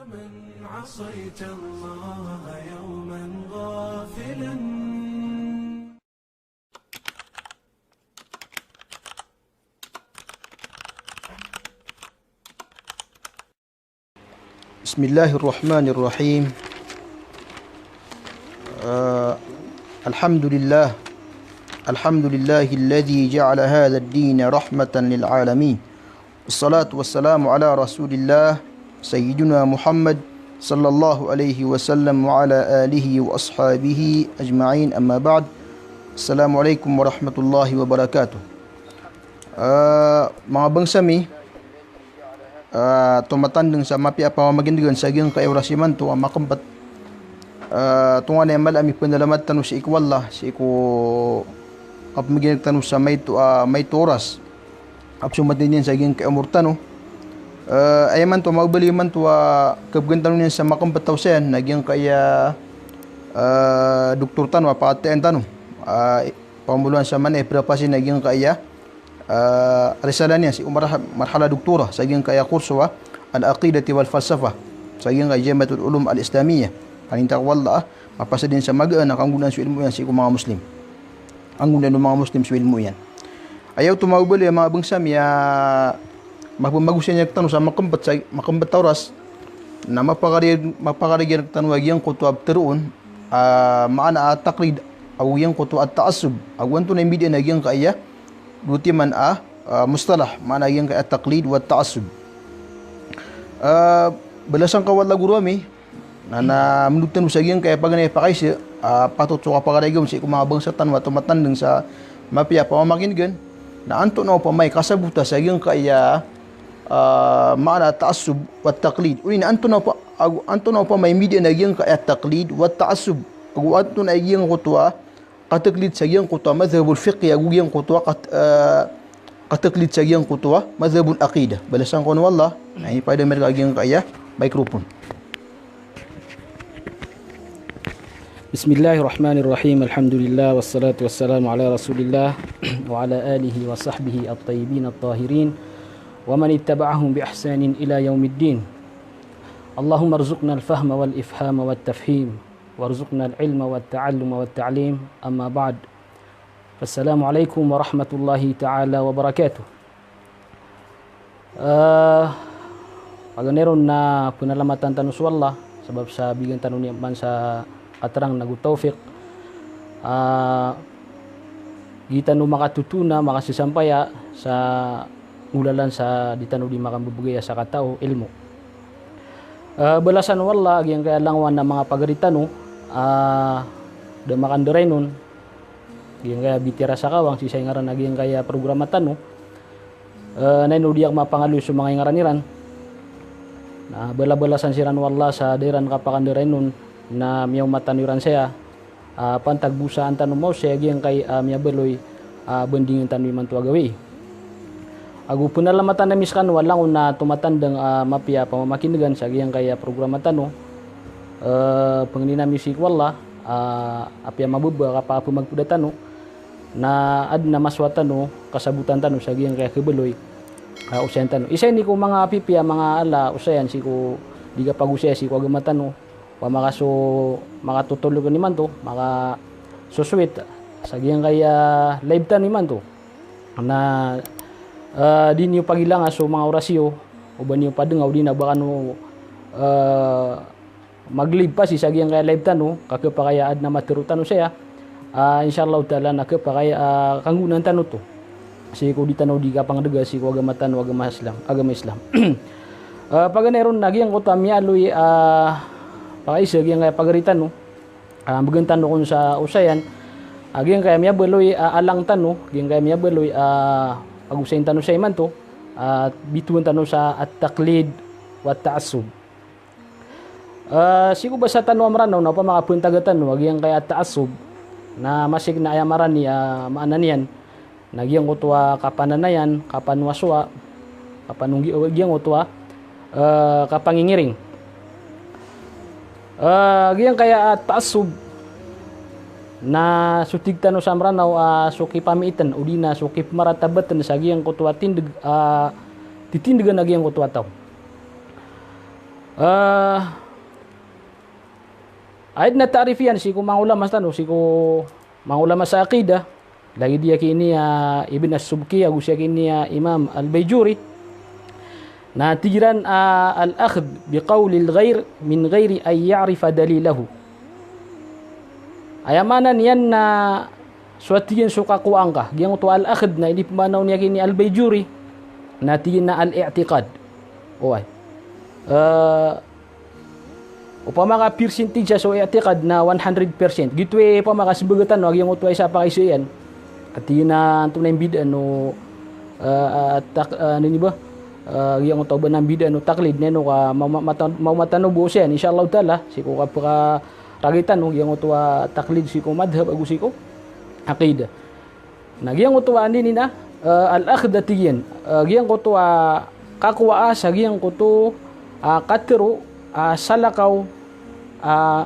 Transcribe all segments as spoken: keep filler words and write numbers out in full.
من عصيت الله يوما غافلا. بسم الله الرحمن الرحيم. آه، الحمد لله. الحمد لله الذي جعل هذا الدين رحمة للعالمين. والصلاة والسلام على رسول الله سيدنا محمد صلى الله عليه وسلم وعلى آله وأصحابه أجمعين. أما بعد. السلام عليكم ورحمة الله وبركاته. Ah, manga bangsa mi, ah, tomatandang sa mapiya a pamamakindegan sa giyangkai a oras imanto a makempet. Ah, tonganay a mala a mipenalamat tano sii ko Allah, sii ko kapamakindegan tano sa maito, ah, maito a oras. Apso matindin sa giyangkai a omor tano. Ah, aya imanto, maobali imanto a kebegan tano niyan sa makempet a osayan, na giyangkai a, ah, doktor tano, a pakataan tano. Ah, pamoloan sa mana i perapasin a giyangkai a ah, risala niyan sii ko marha-, marhala doktora sa giyangkai a kurso a Al-Aqidati wal Falsafa sa giyangkai a Jamiatul Ulum Al-Islamiyah. Paninta ko Allah a mapasad iyan sa magaan a kanggonaan so ilmo iyan sii ko manga Muslim. Kanggonaan o manga Muslim so ilmo iyan. Aya oto, maobali a manga bangsa mi, a mapemagosay niyan rektano sa makempet sa, makempet a oras, na mapakari-, mapakareg iyan rektano a giyangkoto a pteroon, ah, maana a taqlid, ago giyangkoto a ta'assub, ago antonaa i mbidaan a giyangkai a dowa timan a, ah, mustalah, maana a giyangkai a taqlid wa ta'assub. Ah, balasan ka o Allah goro ami, na, na mendod tano sa giyangkai a paganay a pakaisa, ah, patot so kapakareg on sii ko manga bangsa tano a tomatandang sa mapiya a pamamakindegan, na antonaa opama i kasabota sa giyangkai a, ah, maana a ta'assub wa taqlid. Odi na antonaa opa-, ago antonaa opama i mbidaan a giyangkai a taqlid wa ta'assub. Ago antonaa i giyangkoto a kataqlid sa giyangkoto a madhhabul fiqhi, ago giyangkoto a kat-, eh, kataqlid sa giyangkoto a madhhabul aqidah. Balasan ka o Allah, na ipaidamer ka giyangkaya microphone. بسم الله الرحمن الرحيم. الحمد لله والصلاة والسلام على رسول الله وعلى آله وصحبه الطيبين الطاهرين ومن اتبعهم بإحسان إلى يوم الدين. اللهم ارزقنا الفهم والإفهام والتفهيم. Warzuqnal ilma wat ta'alluma wat ta'lim, amma ba'd. Assalamu alaikum warahmatullahi ta'ala wabarakatuh. Eh, paganay ron na penalamatan tano so Allah, sabap sa bigan tano niyan man sa katerang nago tawfiq. Ah, di tano makatotona, makasasampaya sa ngolalan sa di tano di makambebegay a sakataw, ilmo. Eh, balasan o Allah a giyangkaya langowan a manga pagari tano, ah, da makanderay non, giyangkaya Bitiyara sa Kawang, sii sa ingaran a giyangkaya programa tano. Eh, na ino di ako mapangaloy so manga ingaran iran. Na bala-balasan siran o Allah sa da iran kapakanderay non, na miyaoma tano iran saya. Ah, pantag bo sa an tano maosay a giyangkai, ah, miyabaloy, ah, bandingan tano imanto a gawii. Ago penalamatan ami sekano a langon a tomatandang, ah, mapiya a pamamakindegan sa giyangkai a programa tano. Eh, pangnin ami sii ko Allah, ah, apiya mababa a kapakapemagpeda tano, na aden a masowa tano, kasabotan tano sa giyangkai a kebaloy, ah, osayan tano. Isa ini ko manga pipiya a manga ala osayan sii ko di kapagosaya sii ko agama tano. Opama ka so makatotolog imanto, makasosoit sa giyangkaya live tano imanto. Na, eh, di niyo pagilanga so manga oras iyo, o ba niyo padenga, o di na ba kano, eh, mag-live pa sii sa giyangkaya live tano, ka kepakay a aden a matero tano saya. Ah, insha Allahu ta'ala na kepakay a, ah, kanggonaan tano oto. Sii ko di tano di kapangdega sii ko agama tano, agama Islam, agama Islam. Ah, paganay ron na giyangkoto a miyaaloy, ah, pakaisa giyangkaya pagari tano. Ah, began tano kon sa osayan. Ah, giyangkaya miyabaloy, ah, alang tano, giyangkaya miyabaloy, ah, pagosayin tano saya imanto. Ah, bitowan tano sa at-taqlid wa ta'assub. Eh, sii ko basa tano a Meranaw na opama ka pentaga tano a giyangkaya ta'assub, na masik na aya marani a maana niyan na giyangkoto a kapananayan, kapanowasowa, kapanonggi-, giyangkoto a, eh, kapangingiring. Eh, giyangkaya a ta'assub na so tig tano sa Meranaw a so kipamiiten, o di na so kipemaratabeten sa giyangkoto a tindeg, ah, titindegan a giyangkoto a taw. Ah, aya dn a ta'rif iyan sii ko manga ulama tano, sii ko manga ulama sa aqidah, lagid iyan kini a Ibn As-Subki, ago sii kini a Imam Al-Bayjuri. Na tig iran a al-akhdh bi qawlil ghayr min ghayri an ya'rifa dalilahu. Aya maana niyan na so a tig iyan so kakowaa ngka, giyangkoto a al-akhdh na inipmaana on iyan kini Al-Bayjuri, na tig iyan na al-i'tiqad. Oway. Eh, opama ka percentage sa so i'tiqad na one hundred percent. Giyoto i opama ka smbagatan o a giyangkoto a isa a pakaisa iyan. A tig iyan na antonaa i mbidaan o, eh, eh, tak-, eh, ano ini ba? Eh, giyangkoto a ba na mbidaan o taqlid, na ino ka ma-, ma-, mata-, maomatan o bo siyan, insha Allah Ta'ala, sii ko kapaka ragitan o giyangkoto a taqlid sii ko madhab ago sii ko aqidah. Na giyangkoto a anda ini na, eh, al-akhdh a tig iyan, eh, giyangkoto a kakowaa sa giyangkoto a katharo a salakaw a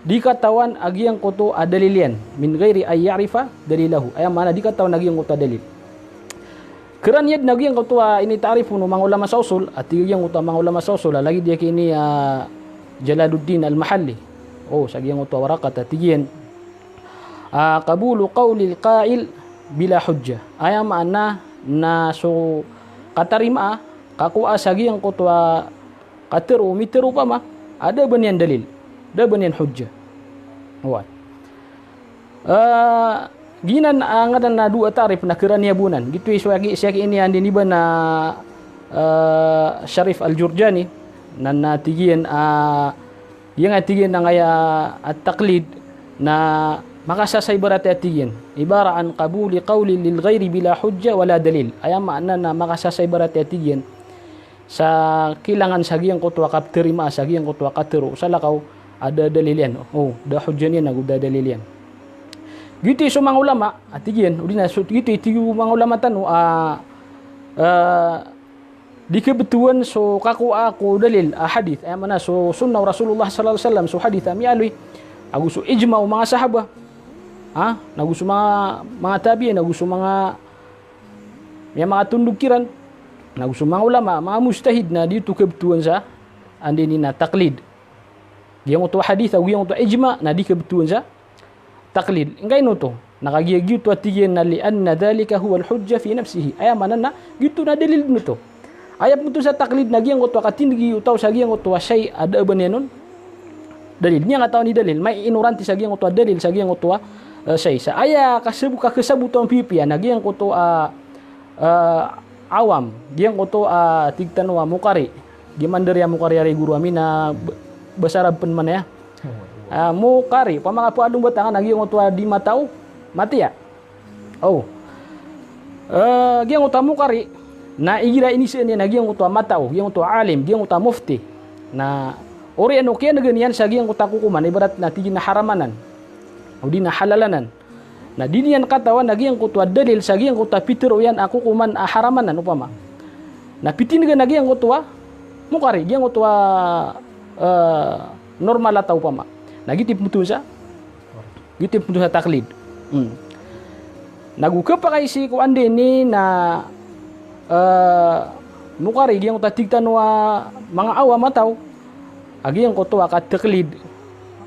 di katawan a giyangkoto a dalil iyan, min ghayri an ya'rifa dalilahu. Aya maana di katawan a giyangkoto a dalil. Karaniya dn a giyangkoto a inita'rif o manga ulama sa usul, a tig a giyangkoto a manga ulama sa usul, a lagid iyan kini a Jalaluddin Al-Mahalli. O, sa giyangkoto a Waraqat a tig iyan a qabulu qawlil qa'il bila hujjah. Aya maana na so katarimaa, kakowaa sa giyangkoto a katharo o mitharo opama a da a ba niyan dalil, da a ba niyan hujjah. Oway. Eh, giyanan a ngaran a dowa a ta'rif na karaniya bo nan. Giyoto i so aya ki-, sii kini a anda ini ba na, eh, Sharif Al-Jurjani, na, na tig iyan a, giyangkai a tig iyan angkaya a taqlid na makasasaibarat a tig iyan. Ibara an qabuli qawlin lil ghayri bila hujjah wala dalil. Aya maana na makasasaibarat a tig iyan sa kilangan sa giyangkoto a kaptarimaa sa giyangkoto a katharo o salakaw a da a dalil iyan. O, da a hujjah niyan ago da a dalil iyan. Giyoto i so manga ulama a tig iyan, odi na so, giyoto i tig o manga ulama tano a, eh, di kabtowan so kakowaa ko dalil a hadith, aya maana so sunnah o Rasulullah sallallahu alaihi wasallam, so hadith a miyaaloy, ago so ijma o manga sahaba, ha? Na ago so manga, manga tabi'in, ago so manga miyamakatondog kiran, na ago so manga ulama, manga mujtahid, na di oto kabtowan sa anda ini na taqlid. Giyangkoto a hadith, ago giyangkoto a ijma, na di kabtowan sa taqlid. Angkaino oto? Na kagiya giyoto a tig iyan na li anna dhalika huwal hujjah fi nafsihi. Aya maana na giyoto na dalil dn oto. Aya pmbtowan sa taqlid na giyangkoto a katindgi o taw sa giyangkoto a shay a da a ba niyan on dalil. Niyan katawan i dalil, maiinoranti sa giyangkoto a dalil, sa giyangkoto a, eh, shay. Sa aya kasab-, kakasabota on pipiya na giyangkoto a, eh, awam, giyangkoto a tig tano a mukari. Giya man dari a mukari ari goro ami na b-, basa Arab pn man aya. Ah, mukari, opama ka pn a dong Batangan a giyangkoto a di matao, matiya. O. Eh, giyangkoto a mukari, na igira inisaan iyan a giyangkoto a matao, giyangkoto a alim, giyangkoto a mufti. Na oriyan o kiyan'gan iyan sa giyangkoto a kokoman, ibarat na tig iyan na haram anan. O di na halal anan. Na di niyan katawan a giyangkoto a dalil sa giyangkoto a pitharo iyan a kokoman a haram anan opama. Na pitindgan a giyangkoto a mukari, giyangkoto a, eh, normal a taw opama. Na giyoto i pmbtowan sa Giyoto i pmbtowan sa taqlid. Hmm. Na go khapakay sii ko anda ini na, eh, mukari, giyangkoto a tig tano a manga awam a taw a giyangkoto a kataqlid.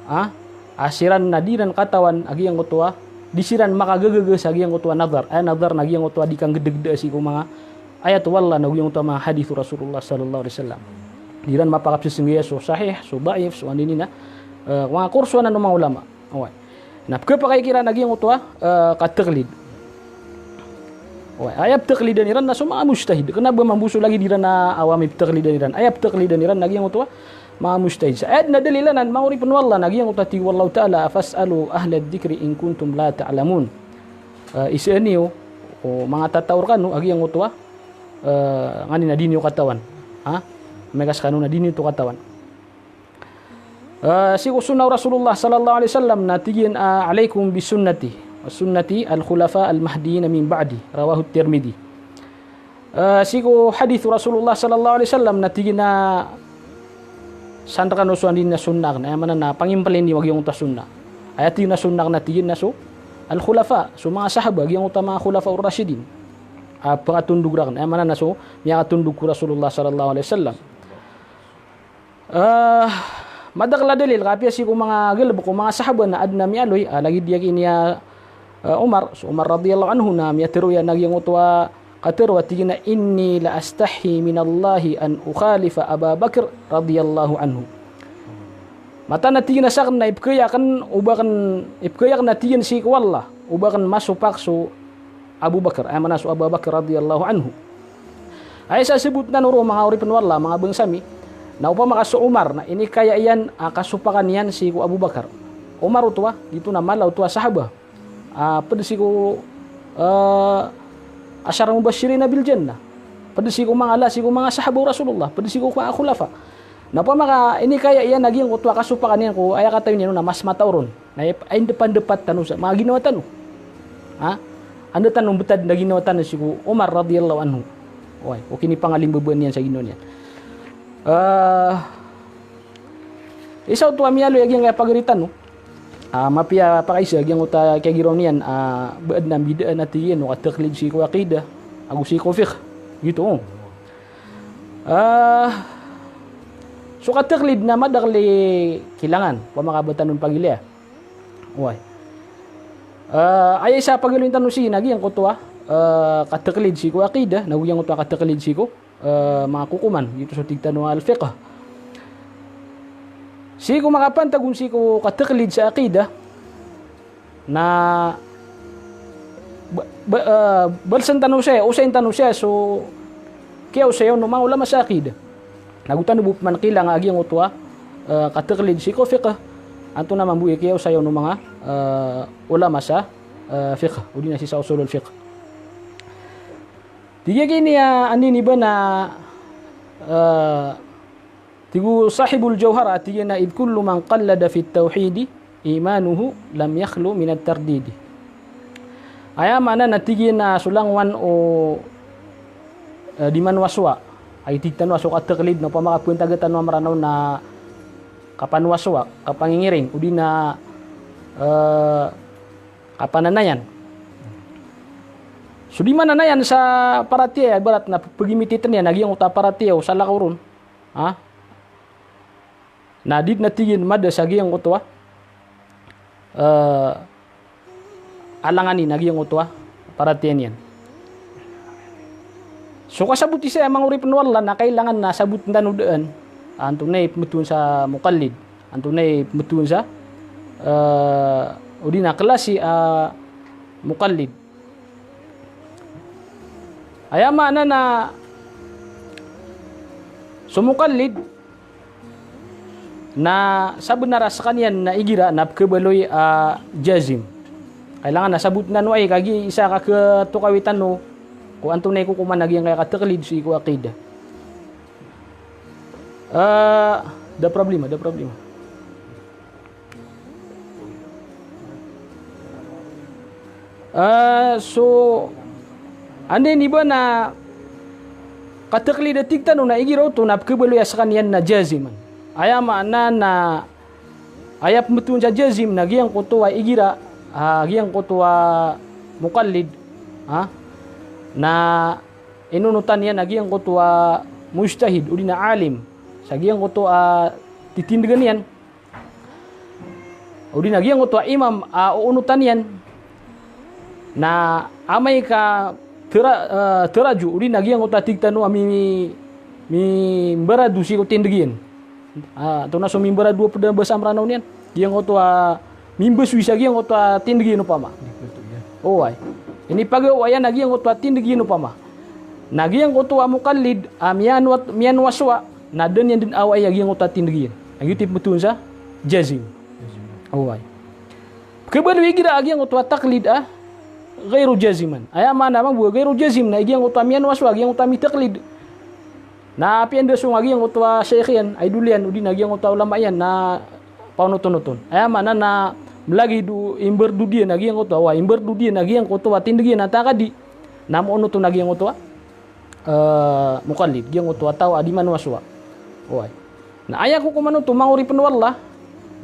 Ha? A siran na di iran katawan a giyangkoto a, di siran makagagaga sa giyangkoto a nadhar. Aya nadhar na giyangkoto a di kangdagda sii ko manga ayat o Allah na giyangkoto a manga hadith o Rasulullah sallallahu alaihi wasallam. Di iran mapakapsasnggiya so sahih, so dhaif, so anda ini na, eh, manga kurso anan o manga ulama. Oway. Na pkhapakay kiran a giyangkoto a, eh, kataqlid. Oway, aya ptaqlidan iran na so manga mujtahid. Kna ba mambo so lagid iran a awam i ptaqlidan iran. Aya ptaqlidan iran na giyangkoto a manga mujtahid. Sa aya dn a dalil anan, manga oripn o Allah, na giyangkoto a tig o Allahu Ta'ala, "Fas'alu ahla dhikri in kuntum la ta'lamun." Eh, isaan iyo o manga tataw rkano a giyangkoto a, eh, nganin a di niyo katawan. Ha? Miyaka skano na di niyo oto katawan. Eh, sii ko sunnah o Rasulullah sallallahu alaihi wasallam na tig iyan, ah, "Alaikum bi sunnati, wa sunnati al-khulafa al-mahdiyyin min ba'di," rawahu Tirmidhi. Eh, sii ko hadith o Rasulullah sallallahu alaihi wasallam na tig iyan a san rkano so anda ini na sunnah akn, aya maana na pangimpalin iyo a giyangkoto a sunnah. Aya tig iyan a sunnah akn na tig iyan na so al-khulafa, so manga sahaba, giyangkoto a manga khulafa ur-rashidin. Ah, pangatondog rakn, aya maana na so miyakatondog ko Rasulullah sallallahu alaihi wasallam. Ah, madakel a dalil, kapiya sii ko manga galebek o manga sahaba na aden a miyaaloy, ah, lagid iyan a, ah, Umar, so Umar radiyallahu anhu na miyatharo iyan a giyangkoto a katharo a tig iyan a, "Inni la astahyi minallahi an ukhalifa Aba Bakr radiyallahu anhu." Mataan a tig iyan a saken na ipekhayaken o ba aken, ipekhayaken a tig iyan sii ko Allah o ba aken masopak so Abu Bakr, aya maana so Abu Bakr radiyallahu anhu. Aya isa a sabot tano roo manga oripen o Allah, manga bangsa mi, na opama ka so Umar, na inikaya iyan a kasopakan iyan sii ko Abu Bakr. Umar oto a, giyoto na mala oto a sahaba. Ah, ped sii ko, eh, ashara mubashirina bil jannah. Ped sii ko manga la, sii ko manga sahaba o Rasulullah. Ped sii ko manga khulafa. Na opama ka inikaya iyan a giyangkoto a kasopakan iyan ko, aya katawi niyan on na mas mataw ron. Na ip-, indepan-depat tano sa manga ginawa tano. Ha? Anda tano mbetad na ginawa tano sii ko Umar radiyallahu anhu. Oway, o kinipangalimbabaan iyan sa ginawa niyan. Eh, isa oto a miyaaloy a giyangkaya pagari tano. Ah, mapiya pakaisa a giyangkoto a kiyagiraw niyan, ah, ba aden a mbidaan a tig iyan o kataklid sii ko aqidah ago sii ko fiqh. Giyoto, oh. Ah, so kataklid na madakel i kailangan, opama ka ba tano pagilaya. Oway. Ah, aya isa a pagaloyin tano sii na giyangkoto a, ah, kataklid sii ko aqidah, na giyangkoto a kataklid sii ko, eh, manga kokoman, giyoto so tig tano a al-fiqh. Sii ko makapantag on sii ko kataklid sa aqidah, na ba, ba, eh, balesen tano saya, osayin tano saya so kiyaosaya on o manga ulama sa aqidah. Na go tano bo peman kailangan a giyangkoto a, eh, kataklid sii ko fiqh, antonaa mambo i kiyaosaya on o manga, eh, ulama sa, eh, fiqh, odi na sii sa usulul fiqh. Tig iyan a gini a, anda ini ba na, eh, tig o Sahibul Jawhar a tig iyan a, "Idh kullu man qallada fit tawhidi imanuhu lam yakhlu minat tardidi." Aya maana na tig iyan a so langowan o, eh, di manowasowa. Ay tig tano a so kataklid na opama ka pentaga tano a Mranaw na kapanowasowa, kapangingiring, odi na, eh, kapananayan. So di mananayan sa paratiyaya, ibarat na pegimitit iyan a giyangkoto a paratiyaya o salakaw ron. Ha? Na di na tig iyan mada sa giyangkoto a, eh, alangan iyan a giyangkoto a paratiyaya niyan. So kasaboti saya manga oripen o Allah na kailangan na saboten tano daan. Antonaa i pembetowan sa muqallid. Antonaa i pembetowan sa, eh, odi na klasi a muqallid. Aya maana na so muqallid na sabenar a sekaniyan na igira na pekebaloy a jazim. Kailangan na saboten tano ay kagiya isa ka ketokawi tano ko antonaa i kokoman a giyangkaya kataklid sii ko aqidah. Eh, da problema, da problema. Eh, so, anda ini ba na kataklid a tig tano na igira oto na pekebaloy a sekaniyan na jaziman. Aya maana na aya pembetowan sa jazim na giyangkoto a igira, ah, giyangkoto a muqallid, ha? Na inonotan iyan a giyangkoto a mujtahid, odi na alim, sa giyangkoto a titindegen iyan. Odi na giyangkoto a imam a oonotan iyan. Na amay ka tera-, eh, terajo, odi na giyangkoto a tig tano a mi-, mi-, mimbarado sii ko tindeg iyan. Ah, antonaa so mimbarado a ped a basa Mranaw niyan. Giyangkoto a mimbasoy sa giyangkoto a tindeg iyan opama. Oway. Inipagawa iyan a giyangkoto a tindeg iyan opama. Na giyangkoto a muqallid a miyanowat-, miyanowasowa, na da niyan den awai a giyangkoto a tindeg iyan. Na giyoto i pembetowan sa jazim. Oway. Pekebaloy igira a giyangkoto a taqlid a ghairu jaziman. Aya maana mambo a ghairu jazim na giyangkoto a miyanowasowa, giyangkoto a mitaklid. Na apiya anda song a giyangkoto a shaykh iyan, idol iyan, odi na giyangkoto a ulama iyan na paonotonoton. Aya maana na melagid o imberdod iyan a giyangkoto a, wa, imberdod iyan a giyangkoto a tindeg iyan a takadi. Na moonot on a giyangkoto a, eh, muqallid, giyangkoto a taw a di manowasowa. Oway. Na aya kokoman oto manga oripen o Allah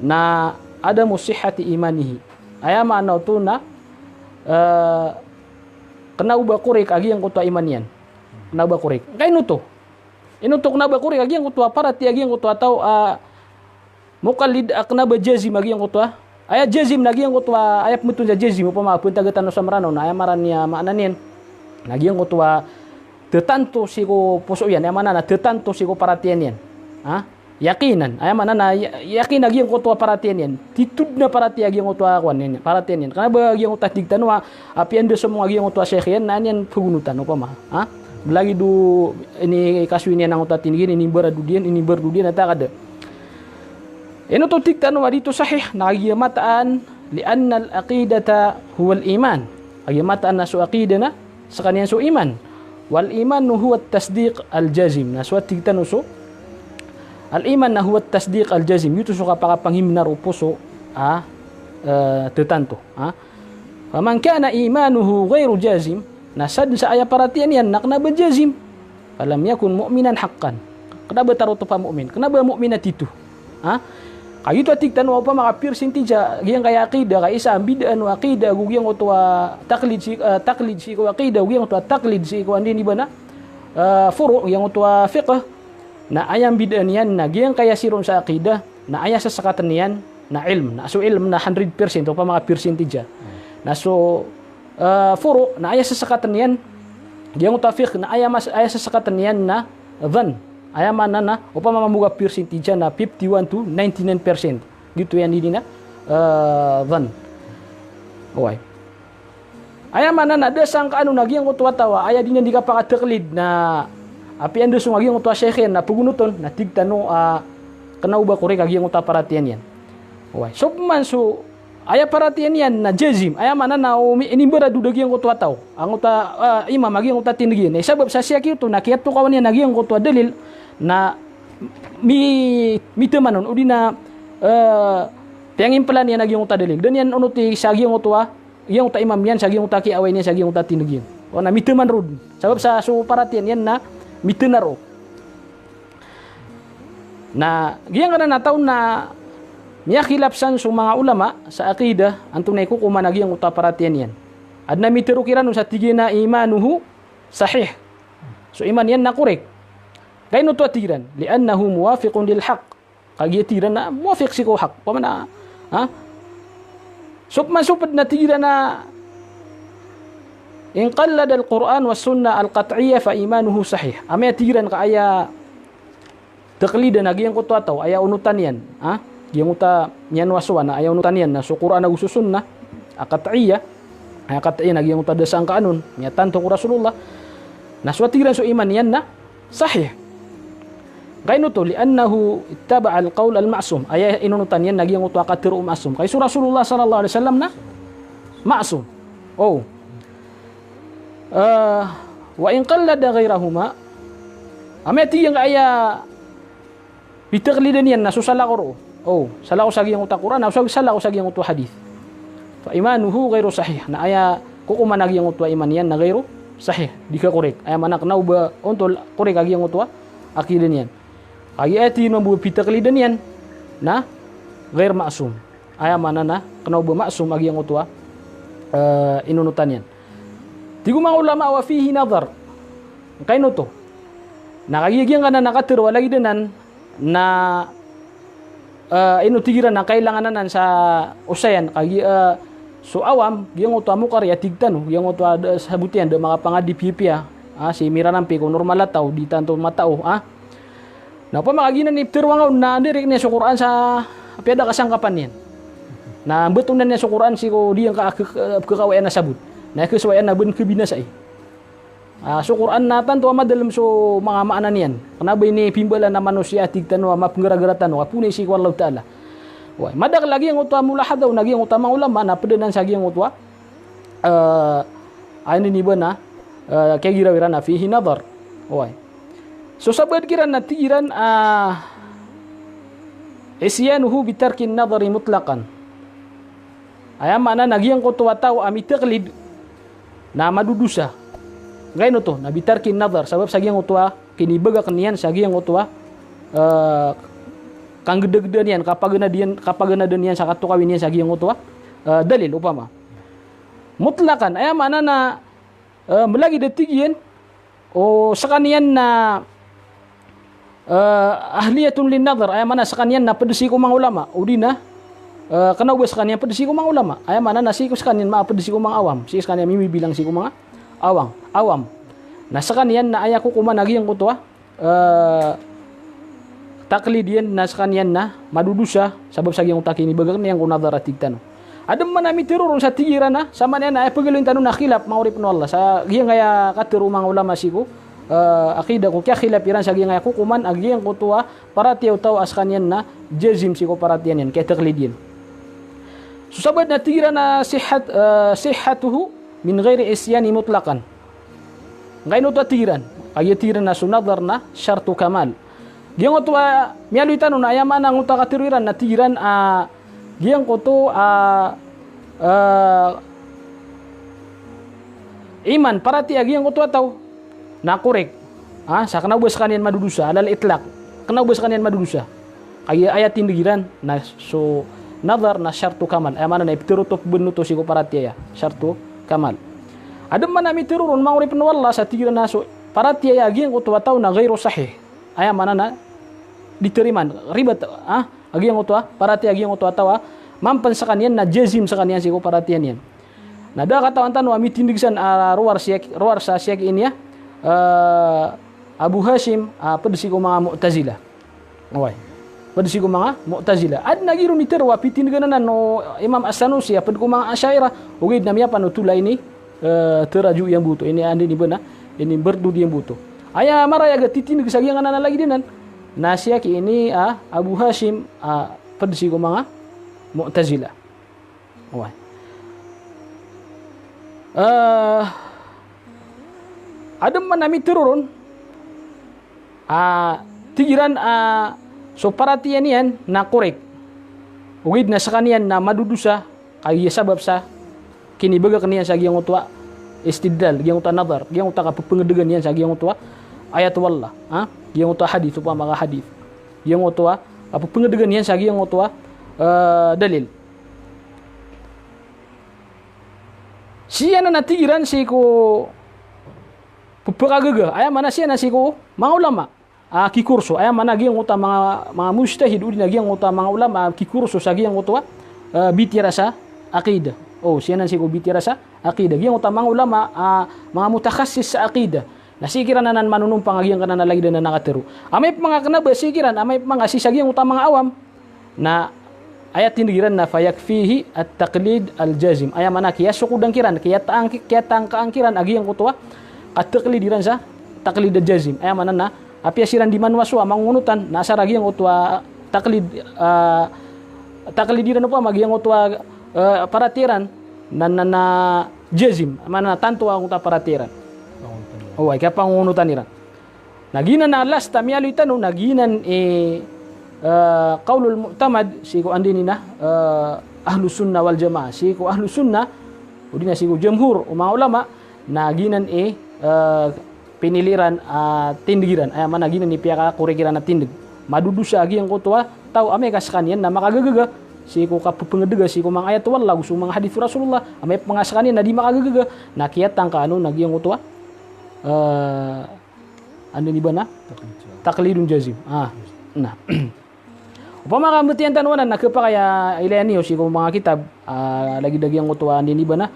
na adamu sihhati imanihi. Aya maana oto na, eh, kena o ba korek a giyangkoto a iman iyan. Kena o ba korek. Kaino oto? Ino oto kena ba korek a giyangkoto a paratiyaya a giyangkoto a taw a muqallid a kena ba jazim a giyangkoto a, aya jazim na giyangkoto a, aya pembetowan sa jazim, opama a pentaga tano sa Meranaw na aya marani a maana niyan na giyangkoto a tetanto sii ko poso iyan, aya maana na tetanto sii ko paratiyaya niyan. Ha? Yaqinan, aya maana na ya-, yaqinan a giyangkoto a paratiyaya niyan. Titho den a paratiyaya a giyangkoto a kowan iyan, paratiyaya niyan. Kena ba giyangkoto a tig tano a, apiya anda somong a giyangkoto a sheikh iyan na an iyan pegonotan, opama. Ha? Lagid o inikasoy niyan angkoto a tindeg iyan, inimbarado iyan, inimbarado iyan, a ta kada. Ino oto tig tano a di oto sahih, na kagiya mataan, "Li'annal aqidata huwal iman." Kagiya mataan na so aqida na sekaniyan so iman. "Wal imanu huwat tasdiq al jazim." Na so a tig tano so al iman na huwat tasdiq al jazim. Giyoto so kapakapangimnar o poso a, eh, tetanto. Ha? "Faman kana imanuhu ghairu jazim." Na sadn sa aya paratiyaya niyan na kena ba jazim, "falam yakun mu'minan haqqan." Kena ba tarotop a mu'min. Kena ba mu'min a titho. Ha? Kagiya oto a tig tano a opama ka percentage a giyangkaya aqida, ka isa a mbidaan o aqida ago giyangkoto a taqlid sii, eh, taqlid sii ko aqida, ago giyangkoto a taqlid sii ko anda ini ba na, eh, furu', giyangkoto a fiqh. Na aya mbidaan iyan na giyangkaya siron sa aqida, na aya sesekaten iyan na ilm. Na so ilm na hundred percent, opama ka percentage a. Na so, eh, furu', na aya sesekaten iyan, giyangkoto a fiqh, na aya mas-, aya sesekaten iyan na dhann. Aya maana na, opama mambo ka percentage a na fifty-one to ninety-nine percent. Giyoto iyan ini na, eh, dhann. Oway. Aya maana na da sangkaan on a giyangkoto a taw a aya di niyan di kapakataqlid na apiya anda somong a giyangkoto a sheikh iyan na pegonoton, na tig tano a kena o ba korek a giyangkoto a paratiyaya niyan. Oway. So pman so aya paratiyaya niyan na jazim, aya maana na o mi-, inimbarado a giyangkoto a taw, angkoto a, ah, imam a giyangkoto a tindeg iyan. Na sabap sa siyaki oto na kiyatokawan iyan a giyangkoto a dalil na mi-, mitaman on, odi na, eh, piyangimpelan iyan a giyangkoto a dalil. Da niyan onoti sa giyangkoto a giyangkoto a imam iyan, sa giyangkoto a kiyaaway niyan, sa giyangkoto a tindeg iyan. O na mitaman roo den. Sabap sa so paratiyaya niyan na mitana roo. Na giyangkanan a taw na miyakhilaf san so manga ulama sa aqida, antonaa i kokoman a giyangkoto a paratiyaya niyan. Aden a mitero kiran on sa tig iyan a imanuhu sahih. So iman iyan na korek. Ka ino oto a tig iran, "Li'annahu muwafiqun lil haqq." Kagiya tig iran na muwafiq sii ko haqq. Opama na, ha? So pman so ped na tig iran a, "In qalladal Qur'an was sunnah al qat'iyyah fa imanuhu sahih." Amay a tig iran ka aya taqlidan a giyangkoto a taw, aya onotan iyan, ha? Giyangkoto a miyanowasowaan a aya onotan iyan na so Qur'an ago so sunnah a qat'iyyah. Aya qat'iyyah na giyangkoto a da sangkaan on, miyatanto ko Rasulullah. Na so a tig iran so iman iyan na sahih. Ka ino oto, "Li'annahu ittaba'al qawl al ma'sum." Aya inonotan iyan na giyangkoto a katero o ma'sum. Ka so Rasulullah sallallahu alaihi wasallam na ma'sum. O. Eh, "Wa in qallada ghairahuma." Amay a tig iyan ka aya pitaqlidan iyan na so salakaw roo. O, salakaw sa giyangkoto a Qur'an, o sa-, salakaw sa giyangkoto a hadith. "Fa imanuhu ghairu sahih." Na aya kokoman a giyangkoto a iman iyan na ghairu sahih. Di ka korek. Aya maana kena o ba ontol korek a giyangkoto a aqida niyan. Kagiya tig iyan mambo pitaqlidan iyan na ghair ma'sum. Aya maana na kena o ba ma'sum a giyangkoto a, eh, inonotan iyan. Tig o manga ulama, "Wa fihi nadhar." Ka ino oto. Na kagiya giyangkanan a katero a lagid anan na, eh, ino tig iran na kailangan anan sa osayan, kagiya, eh, so awam, giyangkoto a mokari a tig tano, giyangkoto a da sabot iyan, da makapangadi piyapiya, ah, sii miranampi ko normal a taw, di tanto matao, ah. Na opama ka giyanan i ptharoang on na ndirik niyan so Qur'an sa apiya da kasangkapan iyan. Na mbetowan iyan so Qur'an sii ko di iyan ka, ke-, ke-, kekawayan a sabot. Na kesowayan a ben kebinasai. Ah, so Qur'an na tanto a madalem so manga maana niyan. Kena ba inipimbalan a manosiya a tig tano a mapenggaragara tano, a poni sii ko Allahu Ta'ala. Oway, madakel a giyangkoto a mulahadha on a giyangkoto a manga ulama na ped anan sa giyangkoto a, eh, aya ini ba na, eh, kiyagirawira na fihi nadhar. Oway. So sabaad kiran na tig iran, ah, isyanuhu bitarkin nadhari mutlaqan. Aya maana na giyangkoto a taw a mitaqlid na madodosa. Ka ino oto, na bitarkin nadhar, sabap sa giyangkoto a kinibagak niyan sa giyangkoto a, eh, kanggedageda niyan, kapaganad iyan, kapaganadan iyan sa katokawi niyan sa giyangkoto a, eh, dalil, opama. Mutlaqan, aya maana na, eh, melagid a tig iyan, o sekaniyan na Eh, ahliyatun lin nadhar, aya maana skaniyan na pd sii ko manga ulama, odi na, eh, kna o ba skaniyan pd sii ko manga ulama, aya maana na sii ko skaniyan mapd sii ko manga awam, sii skaniyan mimibilang sii ko manga awang, awam. Na skaniyan na aya kokoman a giyangkoto a, eh, taklid iyan na skaniyan na madodosa, sabap sa giyangkoto a kinibagak iyan ko nadhar a tig tano. Adn man a mitharo ron sa tig iran a, sa maana niyan na aya pagaloyn tano na khilaf, manga oripn o Allah, sa giyangkaya katharo o manga ulama sii ko, eh, aqidah ko kiyakhilaf iran sa giyangkaya kokoman a giyangkoto a paratiyaya o taw a skaniyan na jazim sii ko paratiyaya niyan, kiyataklid iyan. So sabaad na tig iran a sihhat, eh, sihhatuhu min ghairi isyani mutlaqan. Ngkaino oto a tig iran, kagiya tig iran na so nadhar na shartu kamal. Giyangkoto a miyaaloy tano na aya maana angkoto a katharo iran na tig iran a giyangkoto a, eh, iman, paratiyaya giyangkoto a taw na korek. Ha, sa kna o ba skaniyan madodosa, alal itlaq. Kna o ba skaniyan madodosa. Kagiya aya tindg iran na so nadhar na shartu kamal. Aya maana na iptharo oto, pbn oto sii ko paratiyaya. Shartu kamal. Adn man a mitharo ron, manga oripn o Allah, sa tig iran a so paratiyaya giyangkoto a taw na ghairu sahih. Aya maana na di tarimaan, ribat, ha? A giyangkoto a paratiyaya giyangkoto a taw a mampn skaniyan na jazim skaniyan sii ko paratiyaya niyan. Na da a katawan tano a mitindg san a rowar sii, rowar sa sii ki ini a, eh, Abu Hashim, a pd sii ko manga Mu'tazilah. Oway. Pd sii ko manga Mu'tazilah. Adn a giya ron i tharo a pitindgan anan o Imam As-Sanusi a pd ko manga Asha'irah. Ogaid na miyapanothol a ini, eh, tarajo iyan bo oto, ini anda ini ba na, ini mbrdod iyan bo oto. Aya marayag a titindg sa giyangkanan a lagid anan na sii ki ini a Abu Hashim a pd sii ko manga Mu'tazilah. Oway. Eh, adn man a mitharo ron, a, tig iran a so paratiyaya niyan na korek. Ogaid na skaniyan na madodosa, kagiya sabap sa kinibagak iyan sa giyangkoto a istidlal, giyangkoto a nadhar, giyangkoto a kapphangdgan iyan sa giyangkoto a ayat o Allah, ha? Giyangkoto a hadith, opama ka hadith. Giyangkoto a kapphangdgan iyan sa giyangkoto a, eh, dalil. Sii anan a tig iran sii ko pphakagaga, aya maana sii anan sii ko manga ulama a kikurso, aya maana giyangkoto a manga, manga mujtahid odi na giyangkoto a manga ulama a kikurso sa giyangkoto a, eh, bitiyara sa aqidah. O, sii anan sii ko bitiyara sa aqidah. Giyangkoto a manga ulama a manga mutakhassis sa aqidah. Na sii kiran anan manonompang a giyangkanan a lagid anan a katharo. Amay pman ka kna ba sii kiran, amay pman ka sii sa giyangkoto a manga awam. Na aya tindg iran na fayakfihi at-taqlid al-jazim. Aya maana kiyasokodan kiran, kiyatangk-, kiyatangkaan kiran a giyangkoto a kataklid iran sa taklid a jazim. Aya maana na apiya siran di manowasowa, mangongonotan, na asar a giyangkoto a taklid, ah, taklid iran opama giyangkoto a, eh, paratiyaya iran na, na, na jazim. Maana tanto angkoto a paratiyaya iran. Oway, kiyapangongonotan iran. Na giyanan a last a miyaaloy tano, na giyanan i, eh, qawlul mu'tamad, sii ko anda ini na, eh, Ahlus Sunnah wal Jamaah. Sii ko Ahlus Sunnah, odi na sii ko jamhur o manga ulama, na giyanan i, eh, pinili iran, ah, tindg iran. Aya maana giyanan i piyakakorek iran a tindg. Madodosa a giyangkoto a taw amay ka skaniyan na makagagaga sii ko kapphangdga sii ko manga ayat o Allah, ago so manga hadith o Rasulullah, amay pman ka skaniyan na di makagagaga, na kiyatangkaan on a giyangkoto a, eh, anda ini ba na? Taklidun jazim. Ah, na. Opama ka mbtiyan tano anan na khapakay a ilaya niyo sii ko manga kitab, ah, lagid a giyangkoto a anda ini ba na,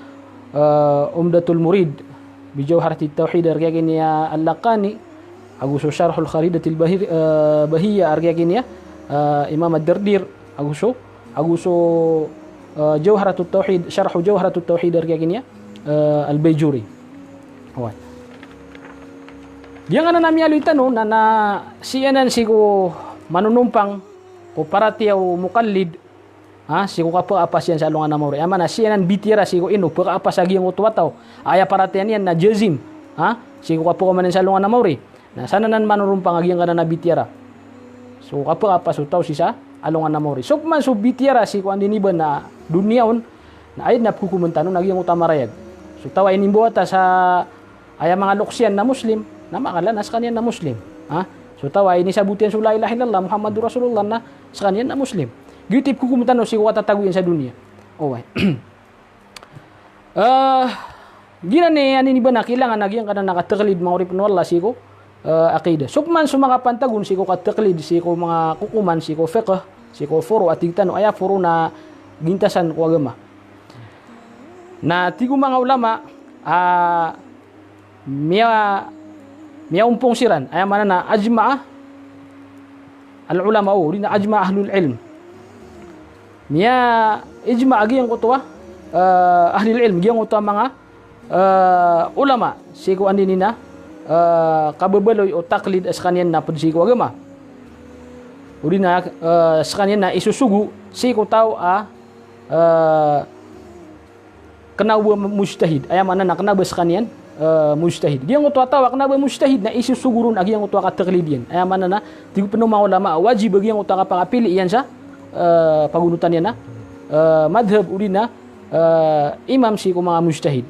eh, Umdatul Murid bi Jawharatit Tawhid a rk iyan a Al-Laqani, ago so Sharhul Kharidatil Bahir-, eh, Bahiyah a rk iyan a, eh, Imam Ad-Dardir, ago so, ago so, eh, Jawharatut Tawhid, Sharhu Jawharatut Tawhid a rk iyan a, eh, Al-Bayjuri. Oway. Giyangkanan a miyaaloy tano na, na sii anan sii ko manonompang ko paratiyaya o muqallid, ha, sii ko kapakapas iyan sa alongan a mawri. Aya maana sii anan bitiyara sii ko ino pakapas a giyangkoto a taw a aya paratiyaya niyan na jazim, ha, sii ko kapakapas iyan sa alongan a mawri. Na san anan manonompang a giyangkanan a bitiyara. So kapakapas o taw sii sa alongan a mawri. So pman so bitiyara sii ko anda ini ba na doniya on, na aya dn a pkhokomn tano na giyangkoto a marayag. So taw a inimbawata sa aya manga loks iyan na Muslim, na makala na skaniyan na Muslim. Ha? So taw a inisabot iyan so la ilaha illallah Muhammadur Rasulullah na skaniyan na Muslim. Giyoto i pkhokomn tano sii ko katatago iyan sa doniya. Oway. Eh, giyanan i anda ini ba na kailangan a giyangkanan a kataklid, manga oripn o Allah, sii ko eh, aqidah. So pman so manga pantag on sii ko kataqlid, sii ko manga kokoman, sii ko fiqh, sii ko furu', a tig tano a aya furu' na gintasan ko agama. Na tig o manga ulama, ah, miya, miyaompong siran, aya maana na ajma'a al-ulama, o, odi na ajma'a ahlul ilm. Miya-ijma' a giyangkoto a, eh, ahlul ilm, giyangkoto a manga, eh, ulama, sii ko anda ini na, eh, kababaloy o taqlid a skaniyan na pd sii ko agama. Odi na, eh, skaniyan na isosogo sii ko taw a, eh, kna o ba mujtahid. Aya maana na kna o ba skaniyan, eh, mujtahid. Giyangkoto a taw a kna o ba mujtahid na isosogo ron a giyangkoto a kataqlid iyan. Aya maana na tig pn o manga ulama a wajib a giyangkoto a kapakapili iyan sa, eh, pagonotan iyan a, eh, madhab odi na, eh, imam sii ko manga mujtahid.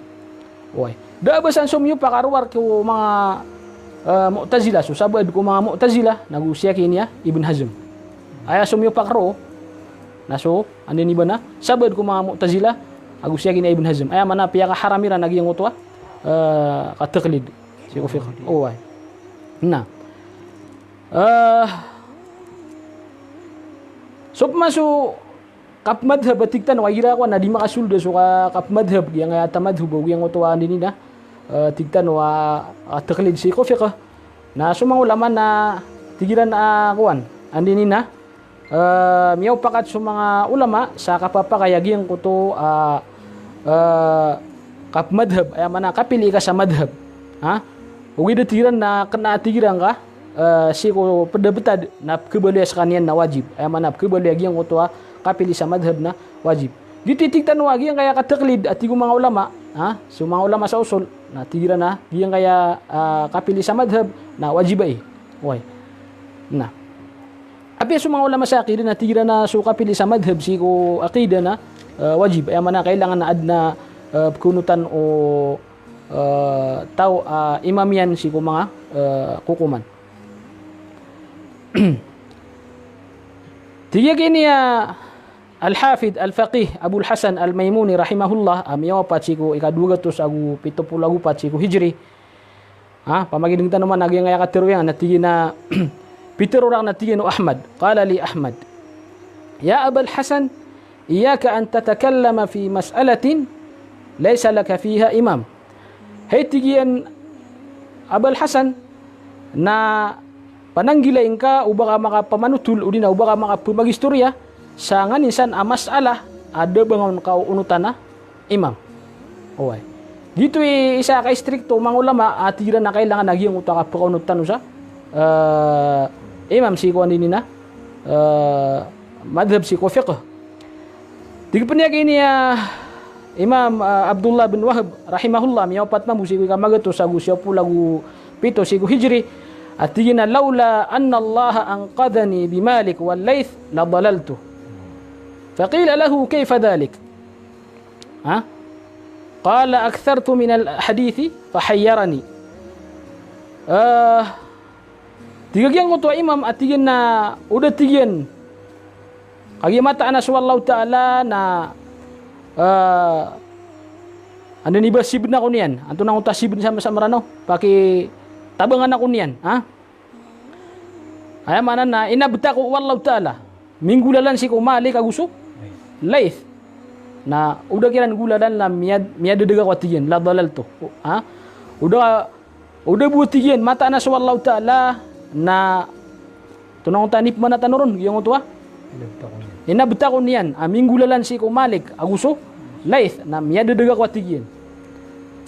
Oway. Da a ba san somiyopak a rowar ko manga, eh, Mu'tazilah, so sabaad ko manga Mu'tazilah, nago siyaki niya Ibn Hazm. Aya somiyopak roo, na so, anda ini ba na, sabaad ko manga Mu'tazilah, ago siyaki niya Ibn Hazm. Aya maana piyakaharam iran a giyangkoto a, eh, kataqlid. Sii ko fiqh. Oway. Na. Eh, so pman so kapmadhab a tig tano a igira kowan na di makasold so ka-, kapmadhab, giyangkaya tamadhub, giyangkoto a anda ini na, eh, tig tano a, a taqlid sii ko fiqh. Na so manga ulama na tig iran a kowan, anda ini na, eh, miyaopakat so manga ulama sa kapapakay a giyangkoto a, eh, kapmadhab, aya maana kapili ka sa madhab. Ha? Ogaid a tig iran na kna a tig iran ka, eh, sii ko pd a btad na pkhabaloy a skaniyan na wajib. Aya maana pkhabaloy a giyangkoto a kapili sa madhab na wajib. Giyoto i tig tano a giyangkaya kataqlid a tig o manga ulama, ha? So manga ulama sa usul, na tig iran a giyangkaya, ah, kapili sa madhab na wajib ai. Oway. Na. Apiya so manga ulama sa aqidah na tig iran a so kapili sa madhab sii ko aqidah na, eh, wajib. Aya maana kailangan a adn a, eh, pkaonotan o, eh, taw a imam iyan sii ko manga, eh, kokoman. Tig iyan a Al-Hafidh Al-Faqih Abul Hasan Al-Maimuni rahimahullah, a miyawapat sii ko ika dowa gatos ago pito polo ago pat sii ko Hijri. Ha, pamagineng tano man a giyangkaya katharo iyan, na tig iyan a, pitharo rakn a tig iyan o Ahmad. Qala li Ahmad, "Ya Abal Hasan, iyyaka an tatakallama fi mas'alatin laysa laka fiha imam." Hay tig iyan, Abal Hasan, na pananggilai ngka o ba ka makapamanotol, odi na o ba ka makapmagistoriya sa nganin san a mas'alah a da a ba ngka on kaonotan a imam. Oway. Giyoto i isa a kaistrikto o manga ulama a tig iran a kailangan a giyangkoto a kapkaonot tano sa, eh, imam sii ko anda ini na, eh, madhab sii ko fiqh. Tig pn iyan a giyangkaya Imam, eh, Abdullah bin Wahb rahimahullah, miyawapat mambo sii ko ika magatos ago siyaw polo ago pito sii ko Hijri. A tig iyan a, "Lawla anna Allaha anqadhani bi Malik wal Layth la dalaltu." Faqila lahu, "Kayfa dhalik?" Ha? Qala, "Akthartu minal hadithi fahayyarani." Eh, tig a giyangkoto a imam a tig iyan na o da tig iyan kagiya mataan a so Allahu Ta'ala na, eh, anda ini ba sibn ako niyan, antonaa oto a sibn sa, sa Mranaw, pakitabangan ako niyan, ha? Aya maana na inabta ko o Allahu Ta'ala, minggolalan sii ko Malik ago so Layth. Na o da kiran golalan na miyad-, miyadadeg ako a tig iyan, la dalaltu. Ha? O da, o da bo a tig iyan, mataan a so Allahu Ta'ala na, antonaa oto a ipmana tano ron, giyangkoto a inabta ko niyan a minggolalan sii ko Malik ago so Layth, na miyadadeg ako a tig iyan.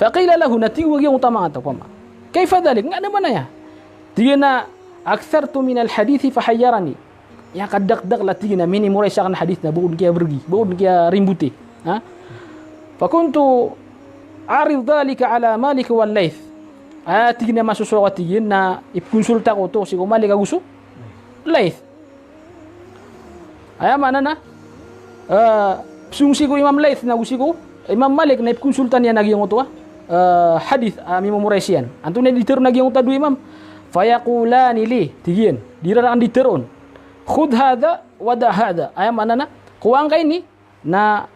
Faqila lahu, na tig o giyangkoto a manga taw, pama, "Kayfa dhalik?" Nga na maana aya? Tig iyan a, "Akthartu minal hadithi fahayyarani." Aya kadakdakl a tig iyan a minimorize akn a hadith na ba ko dn kiyabrgi, ba ko dn kiyarimboti. Ha? "Fakuntu a'ridu dhalika ala Malik wal Layth." Aya tig iyan a masoso ako a tig iyan na ipkonsulta ko oto sii ko Malik ago so Layth. Aya maana na, eh, psong sii ko Imam Layth na ago sii ko Imam Malik na ipkonsulta niyan a giyangkoto a, eh, hadith a mimemorize iyan. Antonaa i di tharoon a giyangkoto a dowa imam? "Fayaqulani li," tig iyan, di iran rakn di tharoon, "Khudh hadha wa da' hadha." Aya maana na, kowaa ngka ini, na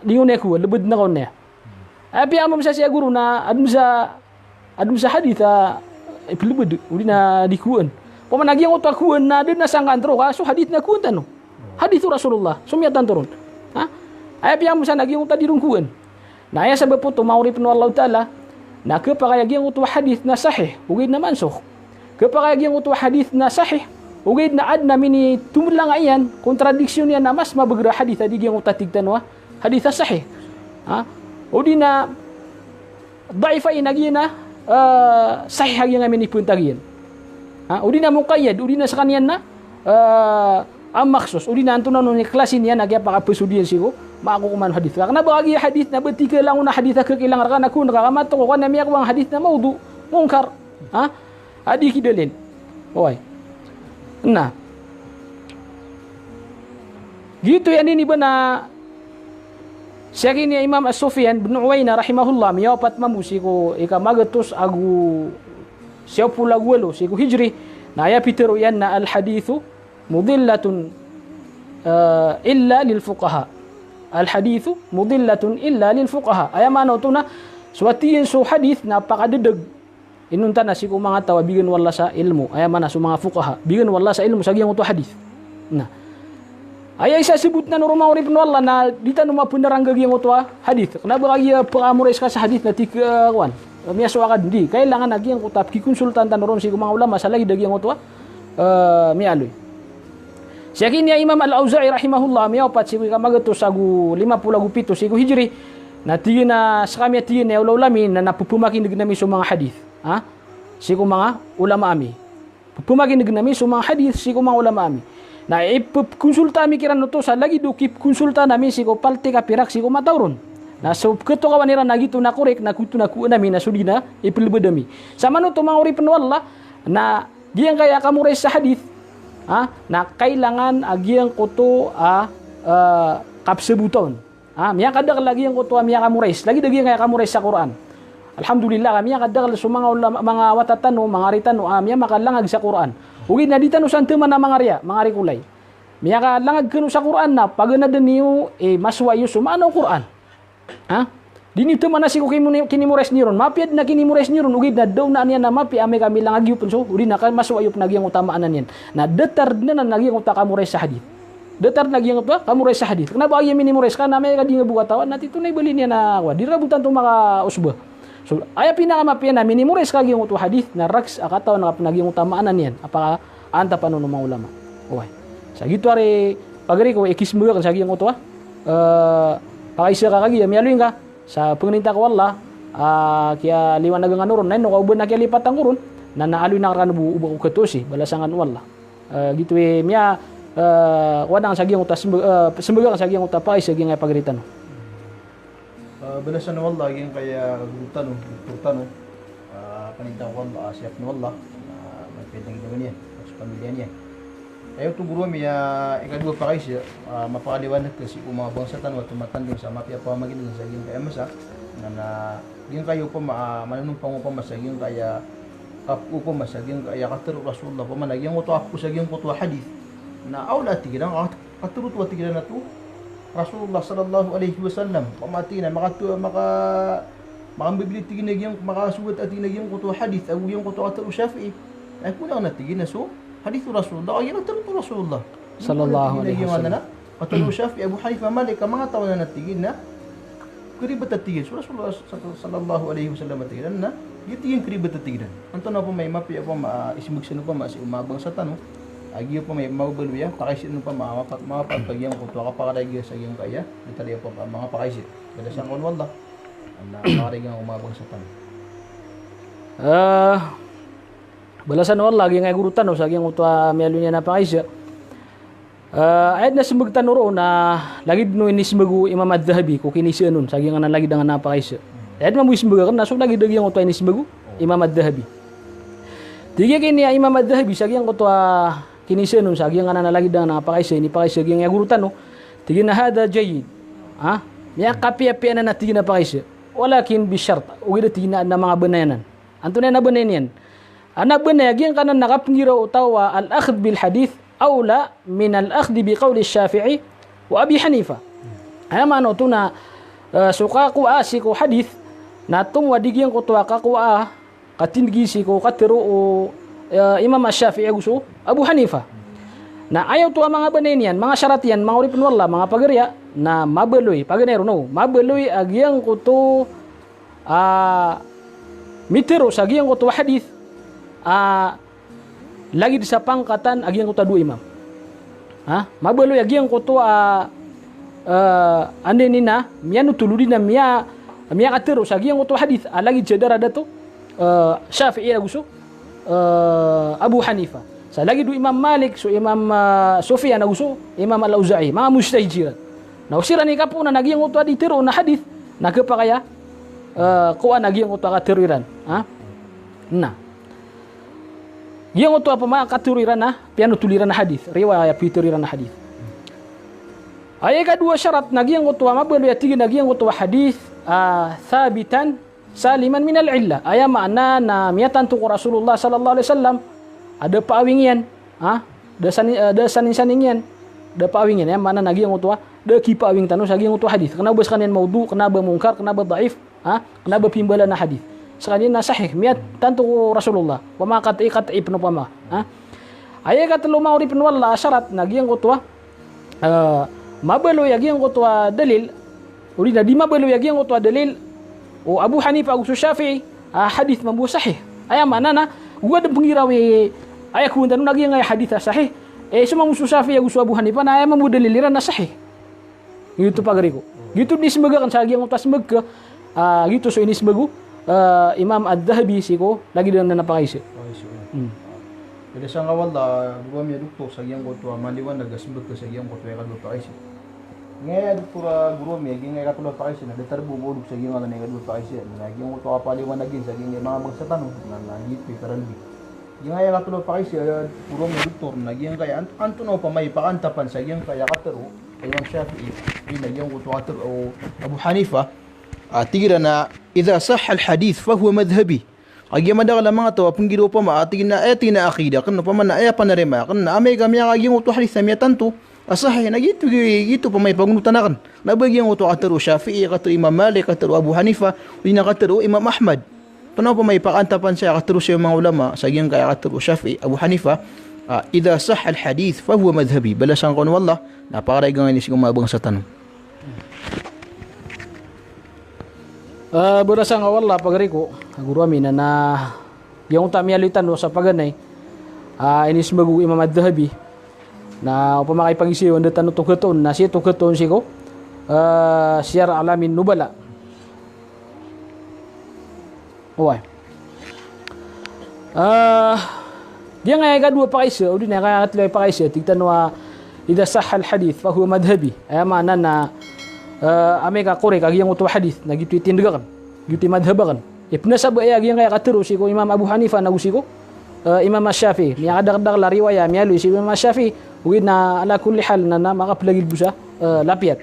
di ngka on kowa, lbdn ako niyan. Apiya amay sa siya goro na adn sa, adn sa hadith a ipelebed, odi na di kowaan. Opama na giyangkoto a kowaan na da na sangkaan tero ka so hadith na kowaan tano. Hadith o Rasulullah, so miyatantoro on. Ha? Aya piyamesa na giyangkoto a di ron kowaan. Na aya sabap oto, manga oripen o Allahu Ta'ala, na khapakay a giyangkoto a hadith na sahih, ogaid na mansukh. Khapakay a giyangkoto a hadith na sahih, ogaid na aden a minitomelang iyan, kontradiksyon iyan a mas mabeger a hadith a di giyangkoto a tig tano a hadith a sahih. Ha? Odi na daif a giya na, eh, sahih a giya a minipentag iyan. Ha? Odi na muqayyad, odi na sekaniyan na, eh, a makhsus, odi na antonaa i klasi niyan a kiyapakapesod iyan sii ko manga kokoman o hadith. Ka kena ba kagiya hadith na ba tig ka langon a hadith a khakilang reka na kowaan ka, ka matokawan a miyakowa a hadith na mawdu', munkar. Ha? A di kidalil. Oway. Na giyoto iyan ini ba na sii ki Imam As-Sufyan bin Uwaynah rahimahullah, miyawapat mambo sii ko ika magatos ago siyaw polo ago walo sii ko Hijri, na aya pitero iyan na al-hadithu mudillatun, eh, illa lil fuqaha. Al-hadithu mudillatun illa lil fuqaha. Aya maana oto na so tig iyan so hadith na pakadedeg inonta na sii ko manga taw a bigan o Allah sa ilmo. Aya maana so manga fuqaha, bigan o Allah sa ilmo sa giyangkoto a hadith. Na aya isa sebot na noro, manga oripen o Allah, na di tano mapenarangga giyangkoto a hadith. Kena ba kagiya pekamorais ka sa hadith na tig ka, eh, kowan, miyasowa ka den, di. Kailangan a giyangkoto a pekikonsultaan tano ron sii ko manga ulama sa lagid a giyangkoto a, eh, miyaaloy. Sii ki Imam Al-Awza'i rahimahullah, miyawapat sii ko ika magatos ago lima polo ago pito sii ko Hijri, na tig iyan a sekami, a tig iyan, a olaola ami na, na pepemakinegen ami so manga hadith. Ha? Sii ko manga ulama ami. Pepemakinegen ami so manga hadith sii ko manga ulama ami. Na ipekonsulta ami kiran oto sa lagid o kipekonsulta ami sii ko paltik a pirak sii ko mataw ron. Na so ketokawan iran a giyoto na korek, na giyoto na kowaan ami, na so di na ipelebed ami. Samanoto, manga oripen o Allah, na giyangkaya kamorais sa hadith, ha, na kailangan a giyangkoto a, eh, kapesebota on. Ha, miyakadakel a giyangkoto a miyakamorais. Lagid a giyangkaya kamorais sa Qur'an. Alhamdulillah, ka miyakadakel so manga ulama, manga wata tano, manga ari tano a miyamakalangag sa Qur'an. Ogaid na di tano san teman a manga riya, manga rikolay. Miyakalangag kano sa Qur'an na pagenaden iyo, eh, masowa iyo so maana o Qur'an. Ha? Di niyo teman a sii ko kimuni-, kinimorais niyo ron. Mapiya den a kinimorais niyo ron, ogaid na da onaan iyan a mapiya amay ka milangag iyo pen so, odi na ka masowa iyo pen a giyangkoto a maana niyan. Na datar den anan a giyangkoto a kamorais sa hadith. Datar den a giyangkoto a kamorais sa hadith. Kena ba kagiya minimorais ka na amay ka di nga bo katawan, na tito na ibali niyan a kowan, di rabotan to makaosba. So, aya pinakamapiya na minimorais ka giyangkoto a hadith, na rakhs a katawan ka pen a giyangkoto a maana niyan. Apa antapan on o manga ulama. Oway. Sa giyoto ari pagari ko, ikisembaga aken sa giyangkoto a, eh, pakaisa ka kagiya miyaaloy ngka sa pengeninta ko Allah, ah, kiyaliwanagan kano ron, na ino ka o ba na kiyalipatan ko ron, na, na aloyn akn rkano bo o ba ko khatosi, balasan kano o Allah. Eh, giyoto i miya, eh, kowan aken sa giyangkoto a semba-, eh, sembaga aken sa giyangkoto a pakaisa giyangkaya pagari tano. Ah, balasan o Allah giyangkaya guro tano, doktor tano. Ah, paninta ko Allah, ah, siyap o Allah, ah, mapiya den a ginawa niyan, so pamilya niyan. Aya oto guro ami a ikadowa a pakaisa, ah, mapakaliwanag ka sii ko manga bangsa tano a tomatanding sa mapiya a pamamakineg sa giyangkaya masa, na, na giyangkaya opama, ah, mananompang opama sa giyangkaya kap-, opama sa giyangkaya katero o Rasulullah, opama na giyangkoto a apo sa giyangkoto a hadith. Na awla a tig iran, ah, Katero oto a tig iran a to Rasulullah sallallahu alaihi wasallam. Opama a tig iran a maka-, maka-, makambibili a tig iran a giyang-, makasogat a tig iran a giyangkoto a hadith ago giyangkoto a katero o Shafi'i. Ay, kona na tig iran a so hadith o Rasulullah, ay, katero o Rasulullah. Sallallahu alaihi wasallam. Katero o Shafi'i, Abu Hanifa, Malik, a manga taw anan a tig iran a karibat a tig iran so Rasulullah sa-, sallallahu alaihi wasallam a tig iran na, giya tig iran karibat a tig iran. Antonaa opama i mapiya opama, ah, isembag san opama sii ko manga bangsa tano a giya opama i mababaloy a pakaisa opama, ah, mapa-, mapapantag giyangkoto a kapakaragiya sa giyangkaya, mitalaya opama, ah, manga pakaisa. Balasan kano o Allah. Ana, kapakaragiya ko manga bangsa tano. Ah, balasan o Allah giyangkaya guro tano sa giyangkoto a miyaaloy niyan a pakaisa. Ah, aya den a sembag tano roo na lagid o inisembag o Imam Adh-Dhahabi ko kiniisaan on sa giyangkanan a lagid angkanan a pakaisa. Aya den mambo isembag aken na so lagid a giyangkoto a inisembag o Imam Adh-Dhahabi. Tig iyan a Imam Adh-Dhahabi sa giyangkoto a kiniisaan on sa giyangkanan a lagid angkanan a pakaisa, inipakaisa giyangkaya guro tano. Tig iyan a hadha jayyid. Ha? Miyakapiyapiya anan a tig iyan a pakaisa. Walakin bi shart. Ogaid a tig iyan a manga banay anan. Antonaa i banay niyan? Ana banay a giyangkanan a kapenggiraw o taw a al-akhdh bil hadith awla min al-akhdh bi qawli Shafi'i wa Abi Hanifa. Aya maana oto na, eh, so kakowaa sii ko hadith na tomo a di giyangkoto a kakowaa, a tindgi sii ko katero o, eh, Imam Ash-Shafi'i ago so Abu Hanifa. Na aya oto a manga banay niyan, manga sharat iyan, manga oripn o Allah, manga pagari a, na mabaloy, paganay ron o, mabaloy a giyangkoto a mitero sa giyangkoto a hadith a lagid sa pangkatan a giyangkoto a dowa imam. Ha? Mabaloy a giyangkoto a, eh, anda ini na miyanotol odi na miya, miyakatero sa giyangkoto a hadith a lagid sa daradat o, eh, Shafi'i ago so, eh, Abu Hanifa. Sa lagid o Imam Malik, so Imam, eh, Sufyan ago so Imam Al-Awza'i. Manga mujtahid siran. Na o siran i kapoon na giyangkoto a di tero na hadith na khapakay a, eh, kowa na giyangkoto a katero iran. Ha? Na giyangkoto a pama katero iran a piyanotol iran a hadith, riwaya a pitero iran a hadith. Aya ikadowa sharat na giyangkoto a mabaloy a tig iyan a giyangkoto a hadith, ah, thabitan saliman minal illah. Aya maana na miyatanto ko Rasulullah sallallahu alaihi wasallam a da paawing iyan, ha? Da sani-, eh, da saningsaning iyan, da paawing iyan. Aya maana na giyangkoto a da kipaawing tano sa giyangkoto a hadith. Kna o ba skaniyan mawdu', kna o ba munkar, kna o ba dhaif. Ha? Kna o ba pimbalan a hadith. Skaniyan na sahih, miyatanto ko Rasulullah. Opama ka qat'i, qat'i pn opama. Ha? Aya ikatlo, manga oripn o Allah, a sharat na giyangkoto a, eh, mabaloy a giyangkoto a dalil, odi na di mabaloy a giyangkoto a dalil o Abu Hanifa ago so Shafi'i a hadith mambo a sahih. Aya maana na, ogaid na pnggiraw i aya kowan tano na giyangkaya hadith a sahih. Eh, so mambo so Shafi'i ago so Abu Hanifa na aya mambo a dalil iran na sahih. Giyoto, pagari ko. Giyoto inismbag akn sa giyangkoto a smbag ka, ah, giyoto so inismbag o, ah, Imam Adh-Dhahabi sii ko lagid anan a pakaisa. Pakaisa. Hmm. Balasan ka o Allah, guro ami a doktor, sa giyangkoto a maliwanag a smbag ka sa giyangkoto a ikadowa a pakaisa. Giyangkaya doktor a guro ami a giyangkaya ikatlo a pakaisa na datar bo bo dok sa giyangkaya ikadowa a pakaisa. Na giyangkoto a kapaliwanag iyan sa giyangkaya manga bangsa tano na, na giyoto i karalbi. Giyangkaya ikatlo a pakaisa, guro ami a doktor, na giyangkaya ant-, antonaa opama i pakaantapan sa giyangkaya katero o Imam Shafi'i, odi na giyangkoto a katero o Abu Hanifa, a tig iran a, "Idha sahha al-hadith fahuwa madhhabi." Kagiya madakl a manga taw a pnggiraw opama a tig iyan a, aya tig iyan a aqidah akn, opama na aya panarima akn na amay ka miyaka giyangkoto a hadith na miyatanto a sahih, na giyoto, giyoto opama i pagonotan akn. Na ba giyangkoto a katero o Shafi'i, katero o Imam Malik, katero o Abu Hanifa, odi na katero o Imam Ahmad. Antonaa opama i pakaantapan sa aya katero o manga ulama sa giyangkaya katero o Shafi'i, Abu Hanifa, ah, "Idha sahha al-hadith fahuwa madhhabi." Balasan ka o Allah, na pakaraygan iyan sii ko manga bangsa tano. Ah, balasan ka o Allah, pagari ko, guro ami, na, na giyangkoto a miyaaloy tano sa paganay a inismbag o Imam Adh-Dhahabi. Na opama ka ipagiza o anda tano tokhatoon, na sii tokhatoon sii ko, ah, Siyar A'lamin Nubala. Oway. Ah, giyangkaya ikadowa a pakaisa, odi na aya ikatlo a pakaisa, tig tano a, "Idha sahha al-hadith fahuwa madhhabi." Aya maana na, ah, amay ka korek a giyangkoto a hadith, na giyoto i tindg akn, giyoto i madhhab akn. Ipnasab aya giyangkaya katero sii ko Imam Abu Hanifa na go sii ko, eh, Imam Ash-Shafi'i. Miyakadakdakl a riwaya a miyaaloy sii ko Imam Ash-Shafi'i. Ogaid na ala kulli hal na, na makaplagid bo sa, eh, lapiyat.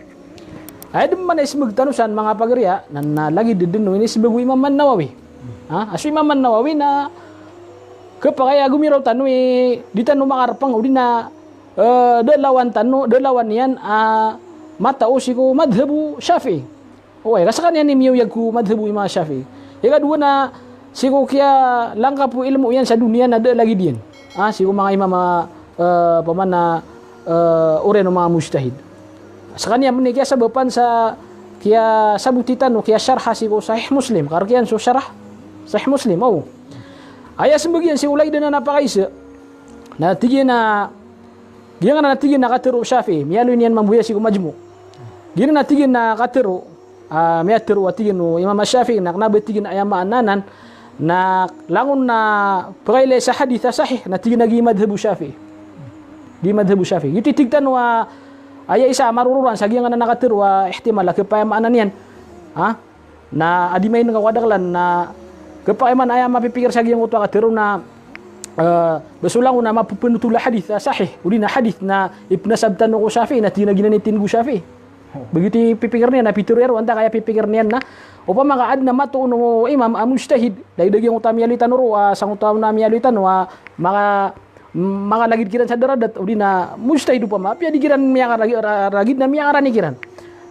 Aya dn man a ismbag tano san, manga pagari a, na, na lagid dn o inismbag o Imam An-Nawawi. Ha? A so Imam An-Nawawi na khapakay a gomiraw tano i di tano makarpang, odi na, eh, da lawan tano, da lawan iyan a matao sii ko madhhab o Shafi'i. Oway, ka skaniyan i miyaoyag ko madhhab o Imam Shafi'i. Ikadowa na sii ko kiyalangkap o ilmo iyan sa doniya na da lagid iyan. Ah, sii ko manga imam a, eh, opama na, eh, oriyan o manga mujtahid. Skaniyan pn i kiyasabapan sa kiyasaboti tano, kiyasharha sii ko Sahih Muslim. Kark iyan so sharh Sahih Muslim, aw. Aya smbag iyan sii ko lagid anan a pakaisa. Na tig iyan a, giyangkanan a tig iyan a katero o Shafi'i, miyaaloy niyan mambo aya sii ko Majmu'. Giyanan a tig iyan a katero, ah, miyatero a tig iyan o Imam Shafi'i, na kna ba tig iyan a aya maana anan, na langon a pakailay sa hadith a sahih, na tig iyan a giya madhhab o Shafi'i. Giya madhhab o Shafi'i. Giyoto i tig tano a, aya isa a maroroan sa giyangkanan a katero a ihtimal a khapakay a maana niyan. Ha? Na adi main ka ko kadaklan na khapakay man aya mapipikir sa giyangkoto a katero na, eh, ba so langon a mapepenothol a hadith a sahih, odi na hadith na ipnasab tano ko Shafi'i, na tig iyan a giyanan i tindg o Shafi'i. Ba giyoto i pipikir niyan, na pitero iyan roo, antaa ka aya pipikir niyan na opama ka adn a matoon o imam a mujtahid, lagid a giyangkoto a miyaaloy tano roo, ah, sangkoto a miyaaloy tano, ah, maka makalagid kiran sa daradat, odi na mujtahid opama, apiya di kiran miyakaragi-, ra-, ragid na miyakarani kiran.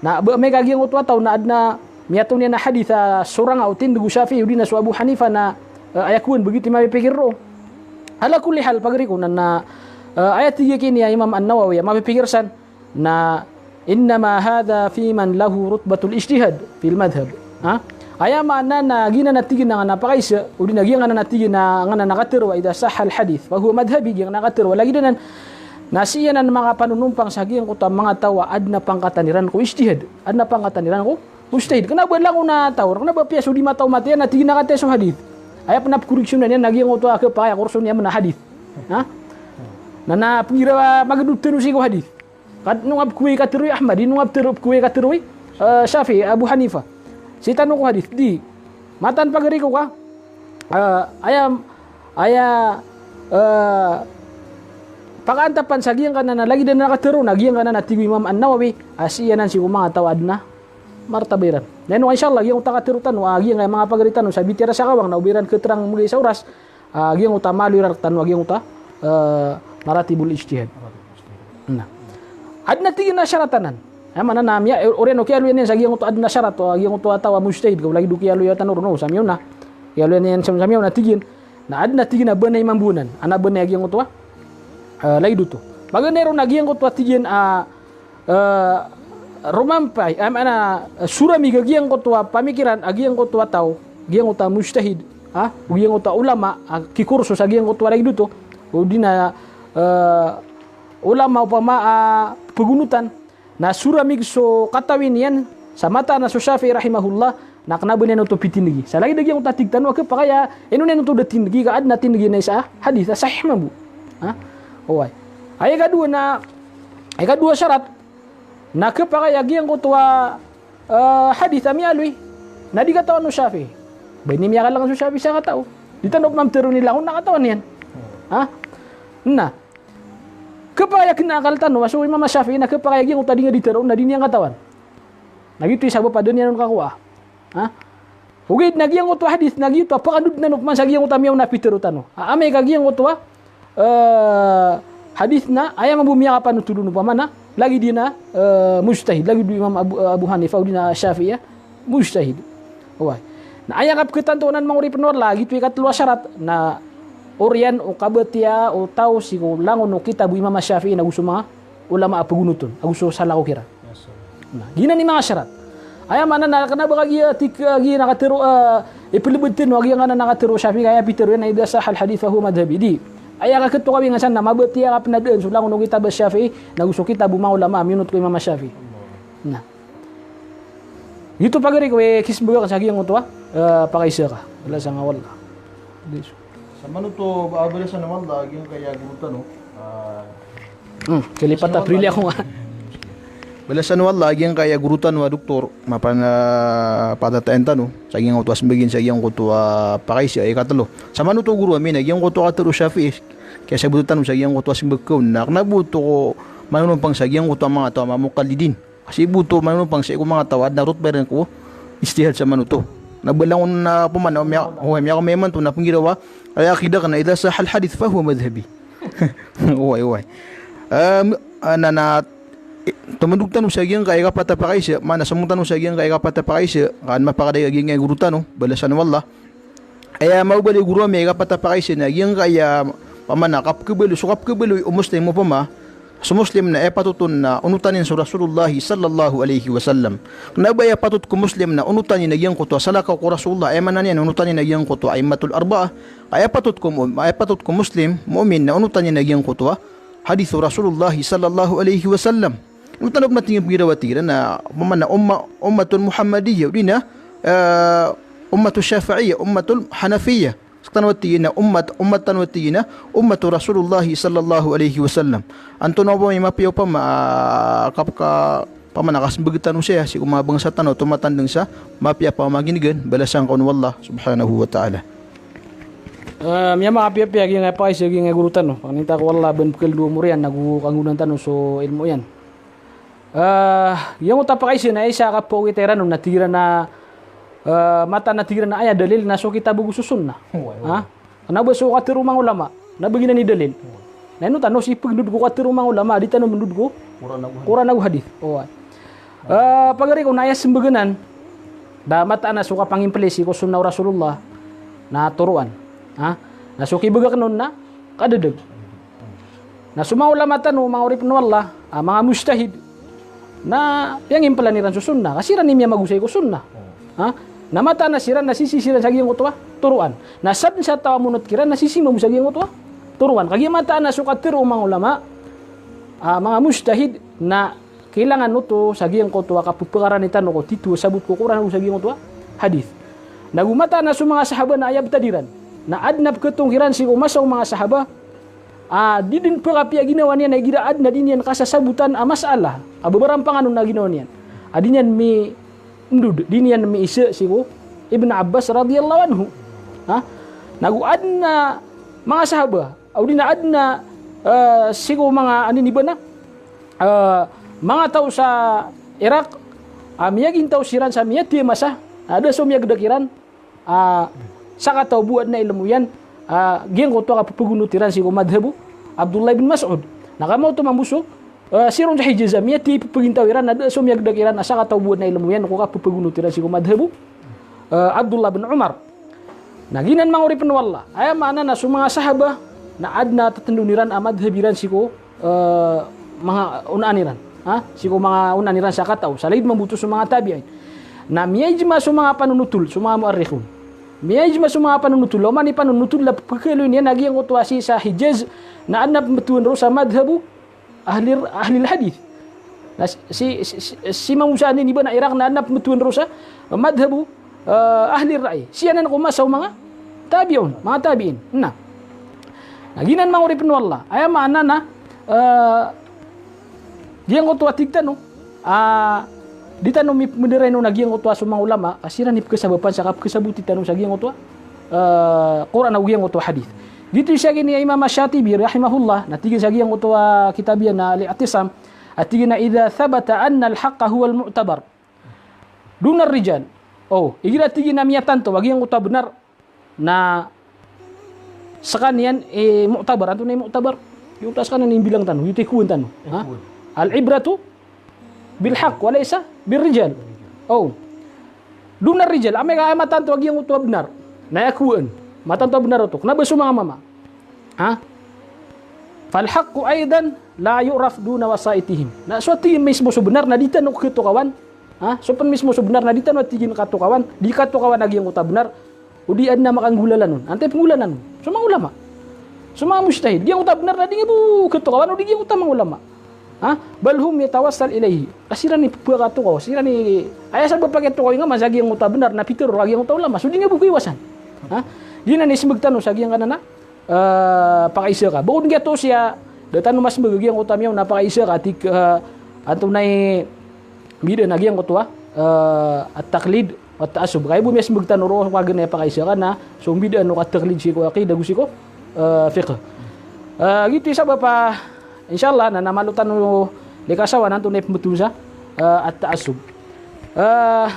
Na ba amay ka giyangkoto a taw na adn a miyatoon iyan a hadith a sorang a o tindg o Shafi'i, odi na so Abu Hanifa na Eh, aya kowan, begitu i mapipikir roo. Ala kulli hal, pagari ko na, na, eh, aya tig iyan kini a Imam An-Nawawi a mapipikir san na, "Innama hadha fi man lahu rutbatul ijtihad fil madhhab." Ha? Aya maana na giyanan a tig iyan a ngana a pakaisa, odi na giyangkanan a tig iyan a ngana a katharo a idha sahha al-hadith fahuwa madhhabi, giyangkanan a katharo a lagid anan na sii anan makapanonompang sa giyangkoto a manga taw a adn a pangkatan iran ko ijtihad, adn a pangkatan iran ko mujtahid. Kna ba langon a taw, kna ba piya so lima taw matiya na tig iyan a kataya so hadith. Aya pn a pkoriksyonan iyan na giyangkoto a khapakay a korson iyan a hadith. Ha? Na, na pgira magdod tano sii ko hadith. Kat ino nga pkoway katharo i Ahmad, ino nga ptharo, pkoway katharo i, eh, Shafi'i, Abu Hanifa. Sii tano ko hadith, di. Mataan, pagari ko, ka, eh, aya, aya, eh, pakaantapan sa giyangkanan a lagid anan a katharo na giyangkanan a tig o Imam An-Nawawi a sii anan sii ko manga taw a adn a martaba iran. Na ino, insha Allah, giyangkoto a katharo tano a giyangkaya manga pagari tano sa bitiyara sa kawang na oba iran khatrang mbgay sa oras, ah, giyangkoto a maaloy iran rktano a giyangkoto a, eh, maratibul ijtihad. Na adn a tig iyan a sharat anan. Aya maana na miya, eh, oriyan o kiyaaloyan iyan sa giyangkoto a adn a sharat o giyangkoto a taw a mujtahid, ka o lagid o kiyaaloya tano ron o sa miyaona. Kiyaaloyan iyan sa, sa miyaona, tig iyan. Na adn a tig iyan a banay mambo anan. Adn a banay a giyangkoto a, eh, lagid oto. Paganay ron a giyangkoto a tig iyan a, eh, romampay, ah, maana, eh, soramig a giyangkoto a pamikiran a giyangkoto a taw, giyangkoto a mujtahid, ha? O giyangkoto a ulama a kikorso sa giyangkoto a lagid oto, odi na, eh, ulama opama a pagonotan, na soramig so katawi niyan sa mataan a so Shafi'i rahimahullah, na kna ba niyan oto pitindgi. Sa lagid a giyangkoto a tig tano a khapakay a ino niyan oto da tindgi ka adn a tindgi na isa a hadith a sahih mambo. Ha? Oway. Aya ikadowa na, aya ikadowa a sharat na khapakay a giyangkoto a, eh, hadith a miyaaloy na di katawan o Shafi'i. Ba ini miyakalk so Shafi'i sa kataw. Di tano pman ptharoon i langon na katawan iyan. Ha? Na khapakay a kna a akal tano a so Imam Shafi'i na khapakay a giyangkoto a di nga di tharoon na di niyan katawan. Na giyoto i sabap a da niyan on kakowaa. Ha? Ogaid na giyangkoto a hadith na giyoto a pakandod tano pman sa giyangkoto a miyaona a pitharo tano. A amay ka giyangkoto a, eh, hadith na aya mambo miyakapanotol on opama na lagid iyan a, eh, mujtahid, lagid o Imam Abu, Abu Hanifa odi na Shafi'i a mujtahid. Oway. Na aya kapkhatanto anan manga oripn o Allah, giyoto i katlo a sharat na oriyan o kabatiyaa o taw sii ko langon o kitab o Imam Shafi'i nago so manga ulama a pagonot on, ago so salakaw kiran. Na giyanan i manga sharat. Aya maana na kna ba kagiya tig, ah, giyanan a katharo, ah, iphlbd tano a giyangkanan a katharo o Shafi'i, ka aya pitharo iyan na idha sahha al-hadith fahuwa madhhabi. Di. Aya kakhatokawi nga san na mabatiya ka pn a daan so langon o kitab a Shafi'i nago so kitab o manga ulama a miyonot ko Imam Shafi'i. Na giyoto, pagari ko, i kismbag akn sa giyangkoto a, eh, pakaisa ka. Balasan ka o Allah. Di so. Samanoto, ah, balasan o Allah a giyangkaya goro tano. Ah, hmm, kalipatan, balasan o Allah, pili ako nga. Balasan o Allah a giyangkaya goro tano a doktor, mapan a patatayan tano sa giyangkoto a smbag iyan sa giyangkoto a pakaisa, aya ikatlo. Samanoto goro ami na giyangkoto a katharo o Shafi'i, kiyasabot tano sa giyangkoto a smbag ka on na kna ba oto ko manonompang sa giyangkoto a manga taw a manga muqallidin. Kasi bo oto manonompang sii ko manga taw a adn a rotba iran ko ijtihad samanoto. Na ba langon a opama na miya, o, miya, miyaoma imanto na pnggirawa a aya aqidah ka na idha sahha al-hadith fahuwa madhhabi. Oway, oway. Em, ah, na, na, eh, tomandog tano sa giyangkaya ikapat a pakaisa, maana somong tano sa giyangkaya ikapat a pakaisa, ka an mapakadai a giyangkaya goro tano, balasan o Allah. Aya maobali goro ami a ikapat a pakaisa na giyangkaya, opama na kapkhabaloy, so kapkhabaloy o Muslim opama, so Muslim na aya patot on na onotan iyan so Rasulullah sallallahu alaihi wasallam. Kna ba aya patot ko Muslim na onotan iyan a giyangkoto a salakaw ko Rasulullah, aya maana niyan onotan iyan a giyangkoto a a'immatul arba'a. Aya patot ko mu-, aya patot ko Muslim, mu'min na onotan iyan a giyangkoto a hadith o Rasulullah sallallahu alaihi wasallam. Ino tano pn a tig iyan pnggirawa, tig iran a, opama na umma-, ummatul Muhammadiyah, odi na, eh, ummatul Shafi'iyah, ummatul Hanafiyah. Sktano a tig iyan a ummat, ummat tano a tig iyan a ummatu Rasulullah sallallahu alaihi wasallam. Antonaa opama i mapiya opama, ah, kap-, ka-, opama na kasmbag tano saya sii ko manga bangsa tano a tomatandang sa mapiya a pamagingan, balasan ka on o Allah subhanahu wa ta'ala. Eh, miyamakapiyapiya giyangkaya pakaisa, giyangkaya goro tano. Pangninta ko Allah a ba pkhaldowa mo riyan nago kanggonan tano so ilmo iyan. Eh, giyangkoto a pakaisa na isa a kapaokita iran on na tig iran a, eh, mataan a tig iran a aya dalil na so kitab ago so sunnah. Oway, oway. Ha? Kna ba so katharo o manga ulama na ba giyanan i dalil. Oway. Na ino tano sii pagndod ko katharo o manga ulama, di tano mndod ko Quran ago hadith. Quran ago hadith. Oway. Eh, pagari ko na aya smbag anan, da mataan a so kapangimplay sii ko sunnah o Rasulullah. na toroan. Ha? Na so kibagak on na kadadeg. Na so manga ulama tano, manga oripn o Allah, ah, manga mujtahid, na piyangimplanan iran so sunnah, ka siran i miyamagosay ko sunnah. Ha? Na mataan a siran na sisii siran sa giyangkoto a toroan. Na sadn sa taw a monot kiran na sisii mambo sa giyangkoto a toroan. Kagiya mataan a so katharo o manga ulama, ah, manga mujtahid, na kailangan oto sa giyangkoto a kapphakaran tano ko titho a sabot ko Qur'an ago sa giyangkoto a hadith. Na go mataan a so manga sahaba na aya btad iran na adn a pkhatong kiran sii ko masa o manga sahaba, a di dn pkapiya ginawa niyan a igira adn a di niyan kasasabotan a masalah a babarampangan on a ginawa niyan, a di niyan mindod, di niyan miisa sii ko Ibn Abbas radhiyallahu anhu. Ha? Na go adn a manga sahaba, odi na adn a, eh, sii ko manga anini bana, eh, manga taw sa Iraq, ah, miyagintaw siran sa miyathay a masa, ah, da so miyagda kiran, ah, sakataw bo a adn a ilmo iyan, ah, giyangkoto a kapphagondot iran sii ko madhhab o Abdullah bin Mas'ud. Na kamaoto mambo so, eh, sii ron sa Hijaz, ah, miyathay i pphagintaw iran, ah, da so miyagda kiran, ah, sakataw bo a adn a ilmo iyan ko kapphagondot iran sii ko madhhab o, eh, Abdullah bin Umar. Na giyanan manga oripn o Allah, aya maana na so manga sahaba na adn a tatndon iran a madhhab iran sii ko, eh, manga onaan iran. Ha? Sii ko manga onaan iran sa kataw. Sa lagid mambo oto so manga tabi'in. Na miyaijma so manga panonotol, so manga mu'arrikhun. Miyaijma so manga panonotol, oman i panonotol a pkhaaloyn iyan a giyangkoto a sii sa Hijaz na adn a pmbtowan roo sa madhhab o ahli, ahlil hadith. Na si, si, si, si, si Imam Sa'di niba na Iraq na adn a pmbtowan roo sa madhhab o, eh, ahli ra'y. Sii anan ko masa o manga tabi'un, manga tabi'in. Na. Na giyanan manga oripn o Allah. Aya maana na, eh, giyangkoto a tig tano, ah, di tano mipmdarain on a giyangkoto a so manga ulama, ka siran i pkhasabapan sa kapkhasaboti tano sa giyangkoto a, eh, Qur'an ago giyangkoto a hadith. Giyoto i sa giya i Imam Shatibi rahimahullah, na tig iyan sa giyangkoto a kitab iyan na Al-I'tisam, a tig iyan a, "Idha thabata anna al-haqqa huwa al-mu'tabar duna ar-rijal." O, igira tig iyan a miyatanto a giyangkoto a bnar na skaniyan i mu'tabar. Antonaa i mu'tabar? Giyoto a skaniyan i mbilang tano, giyoto i kowaan tano. Ha? Al-ibratu bil haqq wa laysa bir rijal. O. Duna ar-rijal, amay ka aya matanto a giyangkoto a bnar na aya kowaan, matanto a bnar oto, kna ba so manga mama. Ha? Fal haqqu aidan la yu'raf duna wasaitihim. Na so tig iyan mismo so bnar na di tano khatokawan. Ha? So pn mismo so bnar na di tano, tig iyan, khatokawan. Di khatokawan a giyangkoto a bnar. O di adn a makanggolalan on. Antaa i pnggolalan on? So manga ulama. So manga mujtahid. Giyangkoto a bnar na di nga bo khatokawan o di giyangkoto a manga ulama. Ha? Bal hum yatawassal ilayhi. Ka siran i pphakatokaw, siran i, aya sabap a pakatokawi nga man sa giyangkoto a bnar na pitharo rka giyangkoto a ulama. So di nga bo kaiwasan. Ha? Giyanan i smbag tano sa giyangkanan a, eh, pakaisa ka. Bokod giyoto siya, da tano masmbag a giyangkoto a miyaona a pakaisa ka, tig, eh, antonaa i mbidaan a giyangkoto a, eh, at-taqlid wa at-ta'assub. Kagiya bo miyasmbag tano roo ko kagiya pakaisa ka na so mbidaan o ka-taqlid sii ko aqidah ago sii ko, eh, fiqh. Eh, giyoto i sabap a, insha Allah, na, na malo tano likasawan antonaa i pmbtowan sa, eh, at-ta'assub. Eh,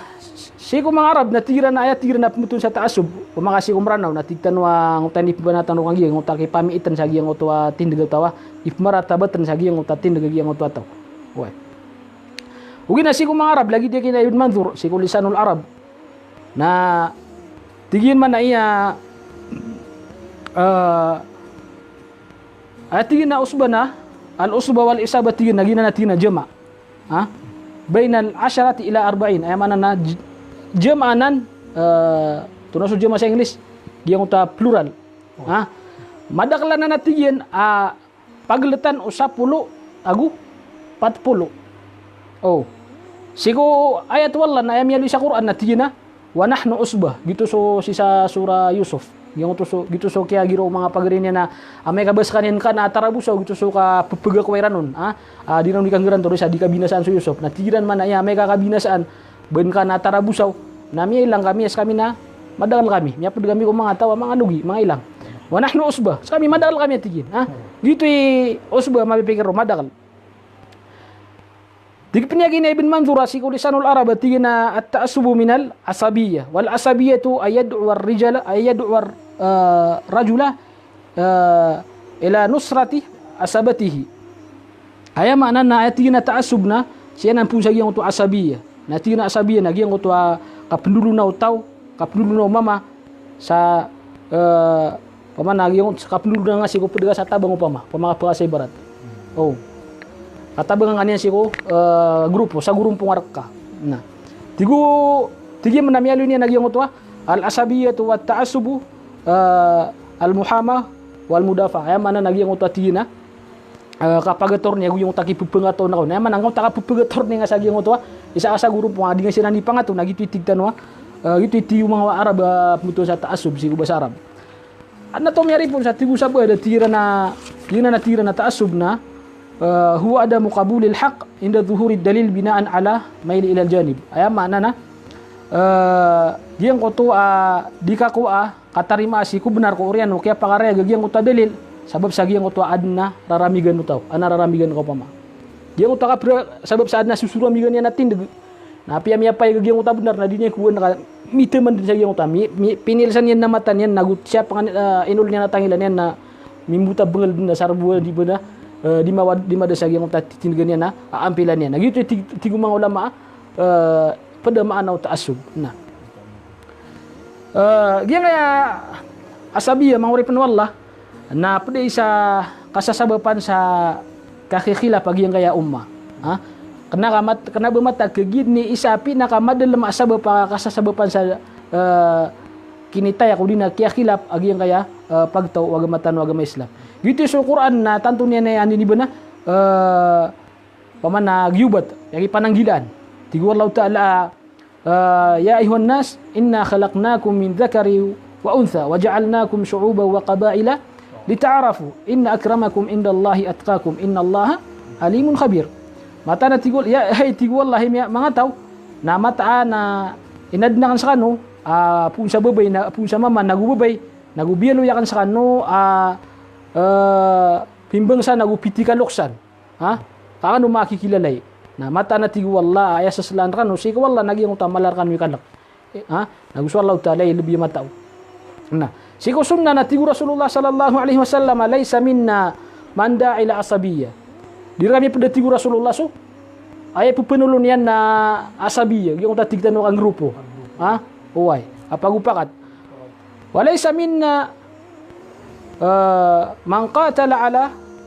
sii ko manga Arab na tig iran a, aya tig iran a pmbtowan sa ta'assub, o manga sii ko Mranaw, na tig tano a angkoto a ipmbana tano kagiya, angkoto a kipamiitn sa giyangkoto a tindg a taw a, ipmaratabatn sa giyangkoto a tindg a giyangkoto a taw. Oway. Ogaid na sii ko manga Arab, lagid iyan a Ibn Manzur, sii ko Lisanul Arab. Na tig iyan man a iya, eh, aya tig iyan a usba na, al-usba wal isaba tig iyan, na giyanan a tig iyan a jama'. Ha? Bainal asharati ila arba'in. Aya maana na j-, jama' anan, eh, tonaa so jama' sa English? Giyangkoto a plural. Ha? Madakl anan a tig iyan a pagltan o sapolo ago pat polo. O. Sii ko ayat o Allah na aya miyaaloy sa Qur'an na tig iyan a, "Wa nahnu usbah." Giyoto so sii sa Surah Yusuf. Giyoto so, giyoto so kiyagiraw o manga pagari niyan a amay ka ba skaniyan kna a tarabosaw, giyoto so kapphagakowa iran on. Ha? Ah, di iran di kanggaran to, di sa di kabinasaan so Yusuf. Na tig iran man a aya amay ka kabinasaan, ba ngka na tarabosaw, na miyailang kami, a skami na madakl kami. Miyapd kami ko manga taw a manga logi, manga ilang. "Wa nahnu usbah." Skami madakl kami, a tig iyan. Ha? Giyoto i usbah, mapipikir o madakl. Tig pn a giya i Ibn Manzur a sii ko Lisanul Arab, a tig iyan a, "At-ta'assubu minal asabiyyah. Wal asabiyyatu an yad'uwa ar-rijala, an yad'uwa ar-, eh, rajula, eh, ila nusrati asabatihi." Aya maana na, aya tig iyan a ta'assub na, sii anan pn sa giyangkoto a asabiyyah. Na tig iyan a asabiyyah na giyangkoto a kapndolona o taw, kapndolona o mama, sa eh, opama na giyangkoto, kapndolona nga sii ko pd ka sa tabang opama, opama ka pd ka sa ibarat. O. Katabang ka niyan sii ko, eh, grupo, sa grumpong a rk ka. Na. Tig o, tig iyan a miyaaloy niyan a giyangkoto a, al-asabiyatu wat ta'assubu, eh, al-muhama wal mudafa. Aya maana na giyangkoto a tig iyan a, eh, kapagator niyan ago giyangkoto a kipphangataw na kaw. Na aya maana giyangkoto a kapphangataw niyan nga sa giyangkoto a, isa ka sa grupo nga di nga siran ipangato, na giyoto i tig tano a, eh, giyoto i tig o manga Arab a pmbtowan sa ta'assub sii ko basa Arab. Adn a taw miyaripon sa tig o sabaad a tig iran a, tig iran a, tig iran a ta'assub na, eh, huwa adamu qabulil haqq inda dhuhurid dalil bina'an ala maili ilal janib. Aya maana na, eh, giyangkoto a di kakowa a katarimaa sii ko bnar ko oriyan o kiyapakarayag a giyangkoto a dalil, sabap sa giyangkoto a adn a raramigan o taw, adn a raramigan ka opama. Giyangkoto a kapra, sabap sa adn a sosoramigan iyan a tindg. Na apiya miyapayag a giyangkoto a bnar na di niyan kowaan ka, mitaman dn sa giyangkoto a, mi, mi, pinilsan iyan a mata niyan, nago siyapngan, eh, inol niyan a tangila niyan na mimbota bngl dn na sarbo di bnar, eh, di mawad, di mada sa giyangkoto a titindgan iyan a, a, ampilan iyan. Na giyoto i tig, tig o manga ulama, eh, pd a maana o ta'assub. Na. Eh, giyangkaya asabiya, manga oripn o Allah, na pd a isa kasasabapan sa kakikhilaf a giyangkaya ummah. Ha? Kna ka mat-, kna ba matag ka giya dn i isa a pinakamadalm a sabap a kasasabapan sa, eh, kinitaya ko di na kiyakhilaf a giyangkaya, eh, pagtaw o agama tano a agama Islam. Giyoto i so Qur'an na tanto niyan a aya anini bnar, eh, opama na giyobat, aya kipananggilaan. Tig o Allahu Ta'ala, ah, "Ya ayyuhan nas, inna khalaqnakum min dhakarin wa untha, wa ja'alnakum shu'uban wa qaba'ila lita'arafu, inna akramakum indallahi atqakum, innallaha alimun khabir." Mataan a tig o, ya, hay, tig o Allah, hay manga taw, na mataan a inadn akn skano, ah, poon sa babay, na, poon sa mama, nago babay, nago biyaloy akn skano, ah, eh, pimbangsa, nago pitikaloksan. Ha? Ka kano makikilalai. Na mataan a tig o Allah, aya saslaan rkano sii ko Allah na giyangkoto a mala rkano i kalk. Eh, ha? Nago so Allahu Ta'ala i lbi a mataw. Na, sii ko sunnah na tig o Rasulullah sallallahu alaihi wasallam, "Laysa minna man da'a ila asabiyya." Di rkami pd a tig o Rasulullah so, aya pphanolon iyan na asabiyya, giyangkoto a tig tano a kangrupo. Ha? Oway. A pagopakat. "Wa laysa minna, eh, man qatala ala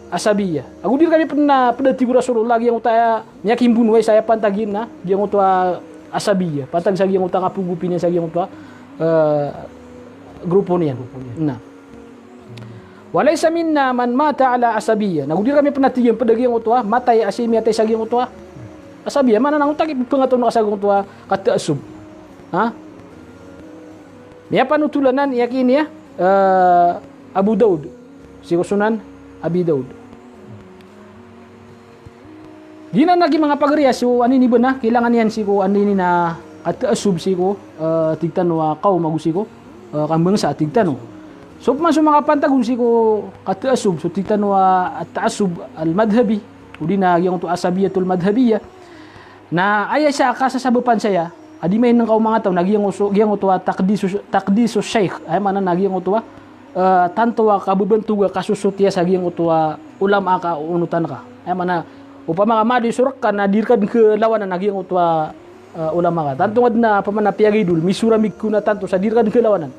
asabiyya." Ago di rkami pn a pd a tig o Rasulullah giyangkoto a miyakimbonowai sa aya pantag iyan na giyangkoto a asabiyya. Pantag sa giyangkoto a kapogopi niyan sa giyangkoto a, eh, grupo niyan. Grupo niyan. Na. "Wa laysa minna man mata ala asabiyya." Nago di rkami pn a tig iyan pd a giyangkoto a matay a sii miyatay sa giyangkoto a asabiyya. Maana na giyangkoto a kipphangataw na ka sa giyangkoto a kata'assub. Ha? Miyapanothol anan i aki niyan, eh, Abu Daud. Sii ko Sunan Abi Daud. Giyanan a gii manga pagari a so anini bnar, kailangan iyan sii ko anini na kata'assub sii ko, eh, tig tano a kawm ago sii ko, eh, kambangsa tig tano. So pman so manga pantag on sii ko kata'assub, so tig tano a ta'assub al-madhhabi, odi na giyangkoto a asabiyyatul madhhabiyyah. Na aya isa a kasasabapan saya, a di main ngka o manga taw na giyangkoto, giyangkoto a taqdisu, taqdisu shaykh. Aya maana na giyangkoto a, eh, tanto a kabbantog a kasosotiya sa giyangkoto a ulama a kaonotan ka. Aya maana, opama ka madi so rk ka na di rka dn kalawanan a giyangkoto a, eh, ulama ka. Tanto nga dn a opama na piyagaidol, misoramig ko na tanto sa di rka dn kalawanan.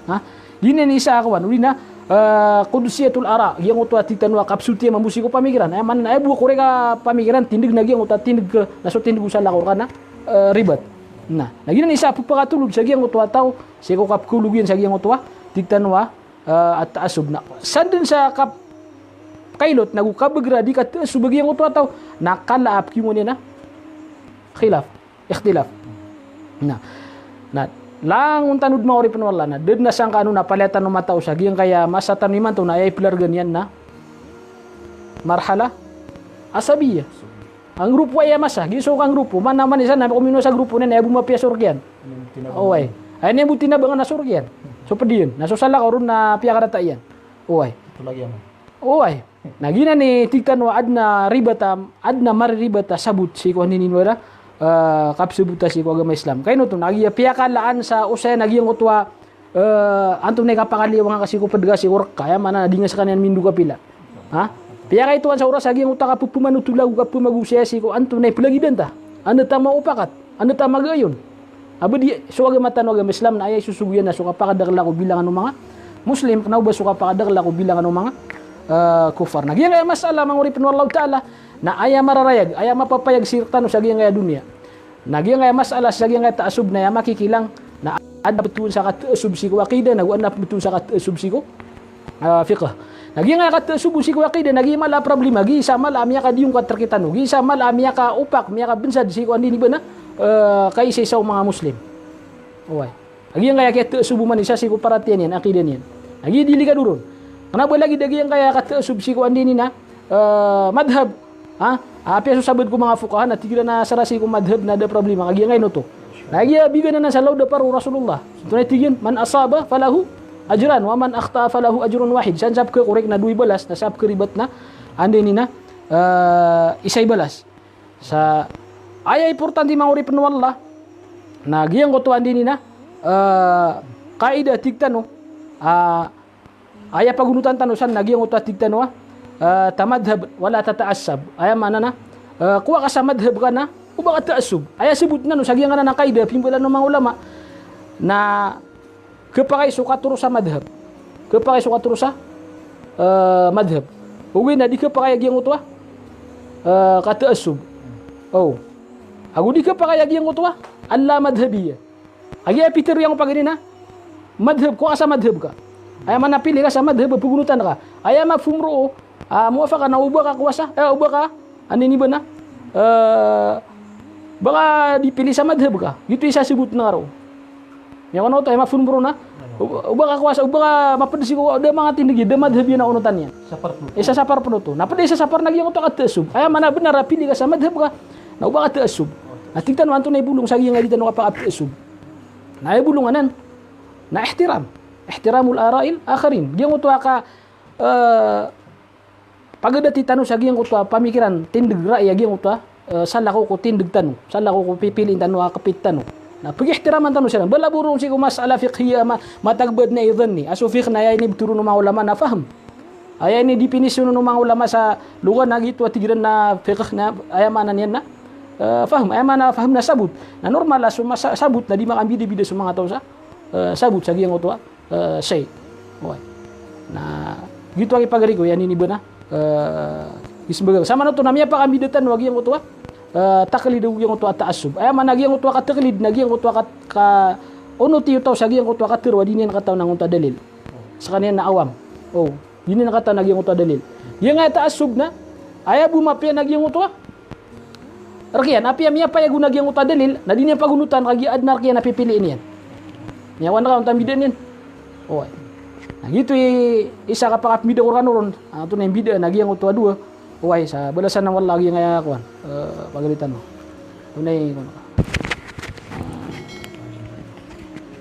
Ha? Giyanan i isa a kowan, odi na, eh, qudsiyatul ara, giyangkoto a tig tano a kapsotiya mambo sii ko pamikiran. Aya maana na aya bo a korek a pamikiran, tindg na giyangkoto a tindg ka, na so tindg o salakaw rka na, eh, ribat. Na, na giyanan i isa a pphakatolod sa giyangkoto a taw, sii ko kapkhaolog iyan sa giyangkoto a tig tano a, eh, at-ta'assub na. Sa dn sa kap-, kailot, nago kabagr a di kata'assub a giyangkoto a taw, na kala a pkhiyoman iyan a khilaf. Ikhtilaf. Na, na, langon tano dn manga oripn o Allah, na da dn a sangka ano na palaya tano mataw sa giyangkaya masa tano imanto na aya iplargan iyan na marhala asabiyah. Kangrupo aya masa, giya so kangrupo, mana man isa na komino sa grupo niyan, aya bo mapiya so rk iyan. Oway. Aya niyan bo tinabangan na so rk iyan. So pd iyan. Na so salakaw ron na piyakarata iyan. Oway. Ito lagi ano. Oway. Na giyanan i tig tano a adn a ribat a, adn a mariribat a sabot sii ko anini wara, eh, kapsabota sii ko agama Islam. Ka ino oto, na giya piyakalaan sa osayan a giyangkoto a, eh, antonaa i kapakaliyo nga ka sii ko pd ka sii ko rk ka, aya maana na di nga skaniyan mindo kapila. Ha? Piyakaitowan sa oras a giyangkoto a kapphmanothol ago kapphmagosaya sii ko antonaa i plagidan ta. Anda ta maopakat, anda ta magayon. A ba di so agama tano a agama Islam na aya isosogo iyan na so kapakadakl ko bilangan o manga Muslim, kna o ba so kapakadakl ko bilangan o manga, eh, kuffar. Na giyangkaya masala, manga oripn o Allahu Ta'ala, na aya mararayag, aya mapapayag sii rktano sa giyangkaya doniya. Na giyangkaya masala sa giyangkaya ta'assub na aya makikilang, na adn a pmbtowan sa kata'assub sii ko aqidah, na go adn a pmbtowan sa kata'assub sii ko, ah, fiqh. Na giyangkaya kata'assub sii ko aqidah, na giya mala a problema, giya isa mala a miyakadiyong ka rktano, giya isa mala a miyakaopak, miyakabnsad sii ko anda ini ba na, eh, kaisaisa o manga Muslim. Oway. A giyangkaya kiyata'assub man isa sii ko paratiyaya niyan, aqidah niyan. A giya delikado ron. Kna ba lagid a giyangkaya kata'assub sii ko anda ini na, eh, madhab. Ha? Apiya so sabaad ko manga fuqaha na tig iran a asar a sii ko madhab na da problema. A giyangkaya oto. Na giya bigan anan sa lawd a paro o Rasulullah. Antonaa i tig iyan, "Man asaba falahu ajran, wa man akhta'a falahu ajrun wahid." San sa pkhakorek na dowa i balas, na sa pkharibat na anda ini na, eh, isa i balas. Sa aya importante, manga oripn o Allah, na giyangkoto a anda ini na, eh, kaidah a tig tano, ah, aya pagonotan tano san na giyangkoto a tig tano a, eh, tamadhab wala tata'assab. Aya maana na, eh, kowa ka sa madhab ka na o ba ka ta'assub. Aya sabot tano sa giyangkanan a kaidah, pimbalan o manga ulama, na khapakay so katharo sa madhab. Khapakay so katharo sa, eh, madhab. Ogaid na di khapakay a giyangkoto a, eh, kata'assub. O. Ago di khapakay a giyangkoto a alladh madhhabiyya. A giya pitharo iyan ko paganay na madhab, kowa ka sa madhab ka. Aya maana pili ka sa madhab a pagonotan ka. Aya mafhum roo, ah, muwafaqa na o ba ka kowa sa, eh, o ba ka, anda ini ba na, eh, ba ka di pili sa madhab ka. Giyoto i sasabotn ka roo. Miyakowa oto, aya mafhum roo na o, o ba ka kowa sa, o ba ka mapd sii ko, da manga tindg iyan, da madhab iyan a onotan iyan. Sapar pn oto. Isa sapar pn oto. Na pd a isa sapar na giyangkoto a kata'assub. Aya maana bnar a pili ka sa madhab ka, na o ba ka ta'assub. Na tig tano antonaa i bolong sa giyangkaya di tano kapakapta'assub. Na aya bolong anan na ihtiram. Ihtiramul ara'il akharin. Giyangkoto a ka, eh, pagadati tano sa giyangkoto a pamikiran, tindg, ra'y a giyangkoto a, eh, salakaw ko tindg tano, salakaw ko pipiliin tano a kapit tano. Na pagihtiram tano siran. Bala bo ron sii ko masala fiqhiyya ma-, matag ba adn a i dhanni. A so fiqh na aya inibtho ron o manga ulama na fahm. Aya inidefinisyon o manga ulama sa lugha na giyoto a tig iran a fiqh na aya maana niyan na, eh, fahm. Aya maana fahm na sabot. Na normal a so ma-, sa-, sabot na di makambidabida so manga taw sa, eh, sabot sa giyangkoto a, eh, shay. Oway. Na giyoto a kipagari ko, aya ini ba na, eh, ismbaga. Samanoto na miyapakambida tano a giyangkoto a, eh, taqlid ago giyangkoto a ta'assub. Aya maana giyangkoto a kataqlid na giyangkoto a kat-, ka-, onoti o taw sa giyangkoto a katharo a di niyan katawan angkoto a dalil. Skaniyan na awam. O. Di niyan katawan a giyangkoto a dalil. Giyangkaya ta'assub na aya bo mapiya na giyangkoto a rk iyan, apiya miyapayag on a giyangkoto a dalil, na di niyan pagonotan ka giya adn a rk iyan a pipiliin iyan. Miyakowa ka antaa mbida niyan. Oway. Na giyoto i isa a kapakapmbida ko rkano ron, antonaa i mbida na giyangkoto a dowa. Oway, sa balasan o Allah a giyangkaya kowan, eh, pagari tano. Antonaa i kowan.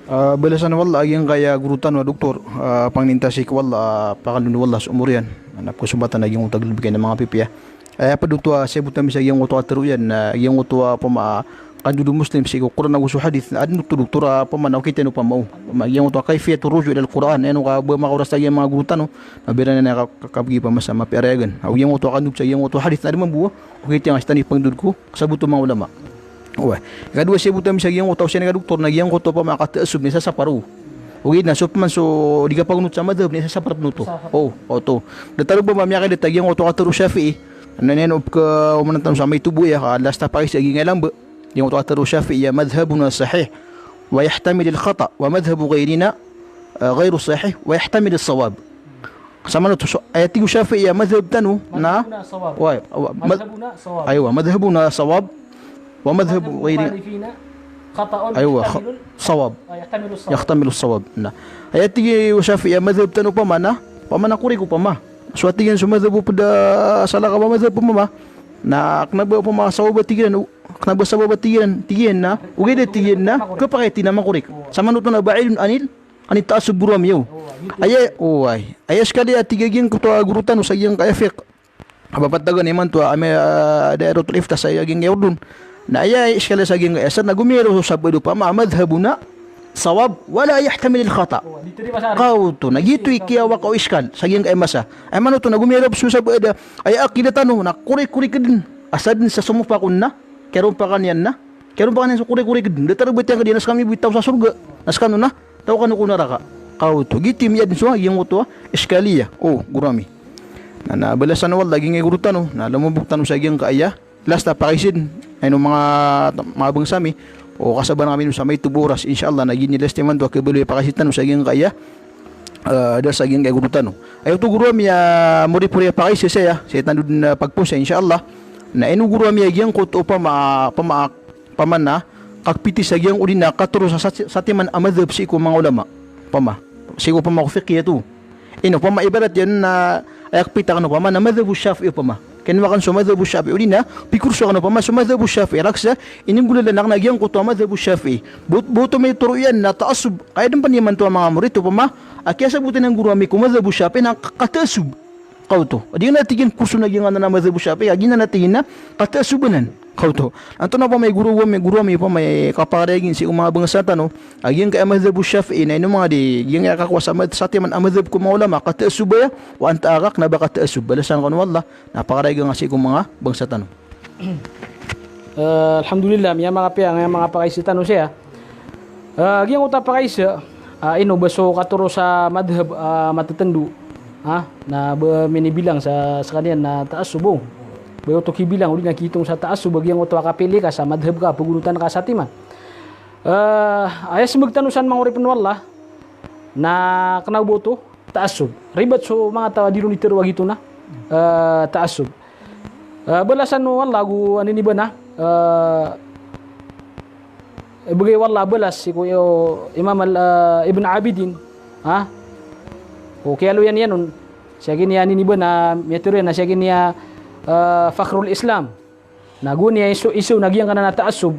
Ah, balasan o Allah a giyangkaya goro tano a doktor, ah, pangninta sii ko Allah, ah, pakandon o Allah so omor iyan. Na pkhasombatan a giyangkoto a galbk iyan a manga pipiya. Aya pd oto a siyabot ami sa giyangkoto a katharo iyan, na giyangkoto a opama a kandod o Muslim sii ko Qur'an ago so hadith, na adn oto doktor a opama na okit iyan opama o. Opama giyangkoto a kayfiyatur ruju' ilal Qur'an, ino ka ba makaoras sa giyangkaya manga goro tano, na bira niyan a ka-, ka-, kabgi opama sa mapiya a rayagan. Ago giyangkoto a kandod sa giyangkoto a hadith na adn mambo a okit iyan a sii tano ipangndod ko kasabot o manga ulama. Oway. Ikadowa, siyabot ami sa giyangkoto a, sii na ka doktor, na giyangkoto opama a kata'assub na isa sapar o. Ogaid na so pman so di kapagonot sa madhab na isa sapar pn oto. O, oto. Datar o ba mamiyakaidat a giyangkoto a katharo o Shafi'i. Na niyan o pkha-, omanan tano sa maito bo aya ka last a pakaiza a giyangkaya lamba. Giyangkoto a katharo o Shafi'i a madhhabuna sahih wa yahtamilul khata', wa madhhabu ghayrina, ah, ghayru sahih wa yahtamilus sawab. Samanoto so, aya tig o Shafi'i a madhhab tano na, madhhabuna sawab. Wa, wa, mad-, madhhabuna sawab. Aywa, madhhabuna sawab. Wa madhhabu ghayri, madhhabu mukhalifina khata'un, aywa, kha-, yahtamilul, sawab. Ah, yahtamilu sawab. Yahtamilu sawab. Na. Aya tig o Shafi'i a madhhab tano opama na, opama na korek opama. So a tig iyan so madhhab o pd a salakaw a madhhab opama. Na kna ba opama sawab a tig iyan, o, kna ba sawab a tig iyan, tig iyan na, ogaid a tig iyan na khapakay a tig iyan a makorek. Samanoto na ba'idun anil anit ta'assub, boro ami o. Aya, oway. Aya iskal iyan a tig a giyangkoto a goro tano sa giyangkaya fiqh. A ba patagan imanto a amay a Da'iratul Ifta sa giyangkaya Urdun. Na aya iskal iyan sa giyangkaya asar na gomiraw so sabaad opama a madhhabuna sawab wa la yahtamilul khata'. Kaoto, na giyoto i kiyawaka o iskal sa giyangkaya masa. Aya manoto na gomiraw so sabaad a aya aqidah tano na korek-korek dn. Asar dn sa somopak on na kiyarompakan iyan na Kiyarompakan iyan so korek-korek dn. Datar o ba tiyan ka di na skami bo i taw sa sorga. Na skano na taw kano ko naraka. Kaoto, giyoto i miyadn so giyangkoto a iskaliya o goro ami. Na, na balasan o Allah giyangkai a goro tano, na lomobok tano sa giyangkai a last a pakaiza, ino manga, manga bangsa mi, o kasabaran kami sa maito bo oras, insha Allah, na giya i last imanto a kabaloy a pakaiza tano sa giyangkai a, eh, dars a giyangkai a goro tano. Aya oto goro ami a moripori a pakaiza saya, saya tano dn a pagposa, insha Allah. Na ino goro ami a giyangkoto opama, opama, opama na, kagpiti sa giyangkoto odi na katero sa sati-, satiman a madhab sii ko manga ulama. Opama. Sii ko opama ko fiqh oto. Ino, opama ibarat iyan na, aya kapita kano opama na madhab o Shafi'i opama. Kena akn so madhab o Shafi'i, odi na, pikurso kano opama so madhab o Shafi'i, raksa, ininggolalan akn a giyangkoto a madhab o Shafi'i. Bo-, boto mitoro iyan na ta'assub. Kaya dn pn imanto a manga morit opama, a kiyasabotan iyan goro ami ko madhab o Shafi'i na ka-, kata'assub. Kaoto. Di na tig iyan kurso na giyangkanan a madhab o Shafi'i, a giyanan a tig iyan na kata'assub anan. Kaoto. Antonaa opama i goro ami, goro ami opama i kapakarayagan sii ko manga bangsa tano, a giyangkai a madhab o Shafi'i na ino manga di, giyangkai a kakowa sa mad-, satiman a madhab ko manga ulama, kata'assub aya, o antaa ka kna ba kata'assub. Balasan kano o Allah, na pakarayagan ka sii ko manga bangsa tano. Eh, alhamdulillah, miyamakapiya, miyamakapiya, miyamakapiya tano saya. Eh, giyangkoto a pakaiza, ah, ino ba so katero sa madhab, ah, matatando. Ha? Na ba minibilang sa, skaniyan na ta'assub o. Ba oto kibilang, odi na kiitong sa ta'assub, giyangkoto a kapili ka sa madhab ka, pagonotan ka satiman. Eh, aya smbag tano san manga oripen o Allah, na kena o ba oto, ta'assub. Ribat so manga taw a di ron itero a giyoto na, eh, ta'assub. Eh, balasan o Allah ago anini ba na, eh, ibegay o Allah a balas sii ko, eh, Imam al-, eh, Ibn Abidin, ha? O kiyaaloy iyan iyan on, sii ko anini ba na, miyatero iyan na sii ko, eh, Fakhrul Islam. Na gowani a iso, iso na giyangkanan a ta'assub.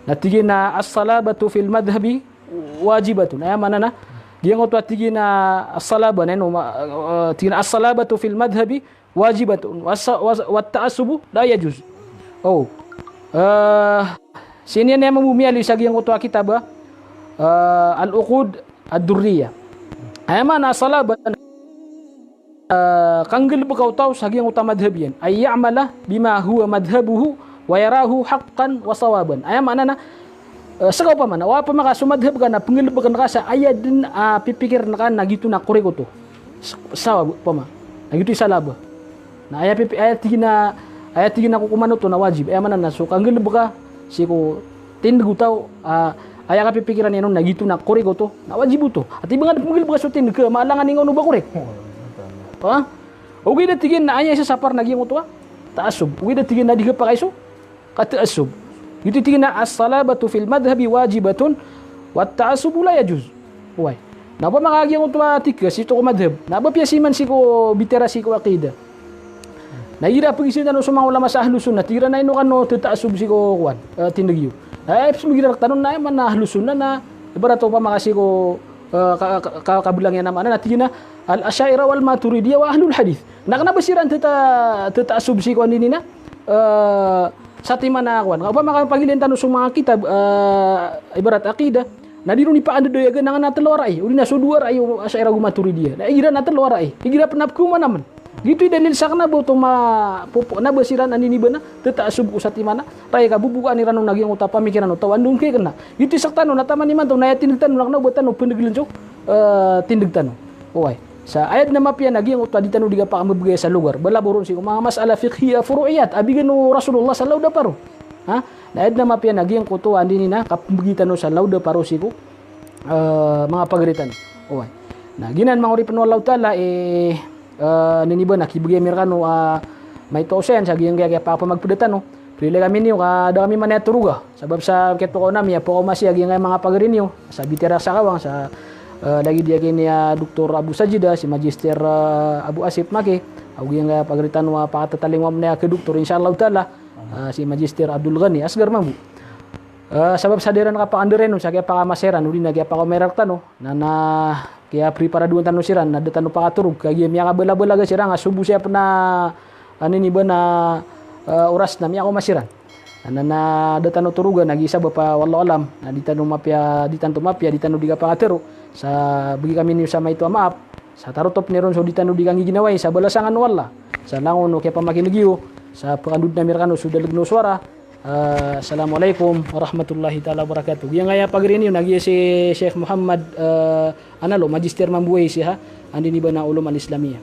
Na tig iyan a as-salabatu fil madhhabi wajibatun. Aya maana na, giyangkoto a tig iyan a as-salaba, na ino ma-, eh, tig iyan a as-salabatu fil madhhabi wajibatun. Was-, was-, wat ta'assubu la yajuz. Oh. Eh, sii niyan iyan mambo miyaaloy sa giyangkoto a kitab a, eh, Al-Uqud Ad-Durriyyah. Aya maana a salaba, eh, kanggalebeka o taw sa giyangkoto a madhhab iyan. Ay ya'mala bima huwa madhhabuhu wa yarahu haqqan wa sawaban. Aya maana na, eh, seka opama na, opama ka so madhhab ka na penggalebeken ka sa aya den a pipikiren ka na giyoto na korek oto. S-, sawab, opama. Na giyoto i salaba. Na aya pipi-, aya tig iyan a, aya tig iyan a kokoman oto na wajib. Aya maana na so kanggalebeka sii ko tindeg o taw, ah, aya kapipikiran iyan on na giyoto na korek oto, na wajib oto. Ati ba nga di penggalebeka so tindeg ka, maalangan ingka on o ba korek. Ha? Ogaid a tig iyan na aya isasapar na giyangkoto a ta'assub. Ogaid a tig iyan na di kapakay so kata'assub. Giyoto i tig iyan a as-salabatu fil madhhabi wajibatun, wat ta'assubu la yajuz. Oway. Na opama ka giyangkoto a tig ka sii oto ko madhhab, na ba piya siman sii ko bitiyara sii ko aqidah. Na igira a pegisayn tano so manga ulama sa Ahlus Sunnah, tig iran a ino kano tata'assub sii ko kowan, eh, tindeg iyo. Na aya ipesembag iran rektano na aya maana a Ahlus Sunnah na ibarat opama ka sii ko, eh, ka-, ka-, ka-, kabelang iyan a maana na tig iyan a al-Asha'irah wal Maturidiyyah wa ahlul hadith. Na kena ba siran tata-, tata'assub sii ko anini na, eh, satiman a kowan. Opama ka pagilayn tano so manga kitab, eh, ibarat aqidah, na di ron ipaandadoy a ganangan a telo a ra'i. Odi na so dowa ra'i o Asha'irah ago Maturidiyyah. Na igira na telo a ra'i. Igira pen a pekeoman amen. Giyoto i dalil sa kena ba oto ma-, popo-, na ba siran anini ba na tata'assub ko satiman a ra'i ka bobokaan iran on a giyangkoto a pamikiran o taw a ndongkai kena. Giyoto i sektano na taman imanto na aya tindeg tano na kena o ba tano pendegelen so, eh, tindeg tano. Oway. Sa aya den a mapiya na giyangkoto a di tano di kapakambebegay sa lugar. Bala bo ron sii ko manga mas'ala fiqhiyya furu'iyat a bigan o Rasulullah sa lawd a paro. Ha? Na aya den a mapiya na giyangkoto a andini na kapembegi tano sa lawd a paro sii ko, eh, manga pagari tano. Oway. Na giyanan manga oripen o Allahu Ta'ala, eh, eh, andini ba na kibegay ami rekano, ah, maito a osayan sa giyangkaya kiyapakapamagpeda tano. Prilai kami niyo ka da kami manaya toroga. Sabap sa kiyatokawan ami a pakaoma siya giyangkaya manga pagari niyo. Sa bitiyara sa kawang sa, eh, lagid iyan a Doktor Abu Sajida, si Magister, eh, Abu Asif Maki, ago giyangkaya pagari tano a pakatatalingoma niyan a doktor, insha Allahu Ta'ala, eh, si Magister Abdul Ghani Asgar mambo. Eh, sabap sa da iran kapakandaray on sa kiyapakaoma siran, odi na kiyapakaoma iran rektano, na, na kiyapriparadoan tano siran, na da tano pakatorog, kagiya miyakabalabalaga siran, a sobo siya pen a, anini ba na, eh, oras na miyakaoma siran. Na, na, na da tano toroga, na giya sabap a, wallahu a'lam, na di tano mapiya, di tano mapiya, di tano di kapakatero. Sa begi kami niyo sa maito a maap. Sa tarotop niyo ron so di tano di kanggiginawai, sa balasan kano o Allah. Sa langon o kiyapamakineg iyo, sa pekandod ami rekano so daleg o suwara. Ah, assalamu alaikum warahmatullahi taala wabarakatuh. Giyangkaya pagari niyo na giya si Sheikh Muhammad, ah, Analo, magister mambo aya sii ha, anda ini ba na Ulum al-Islamiyah.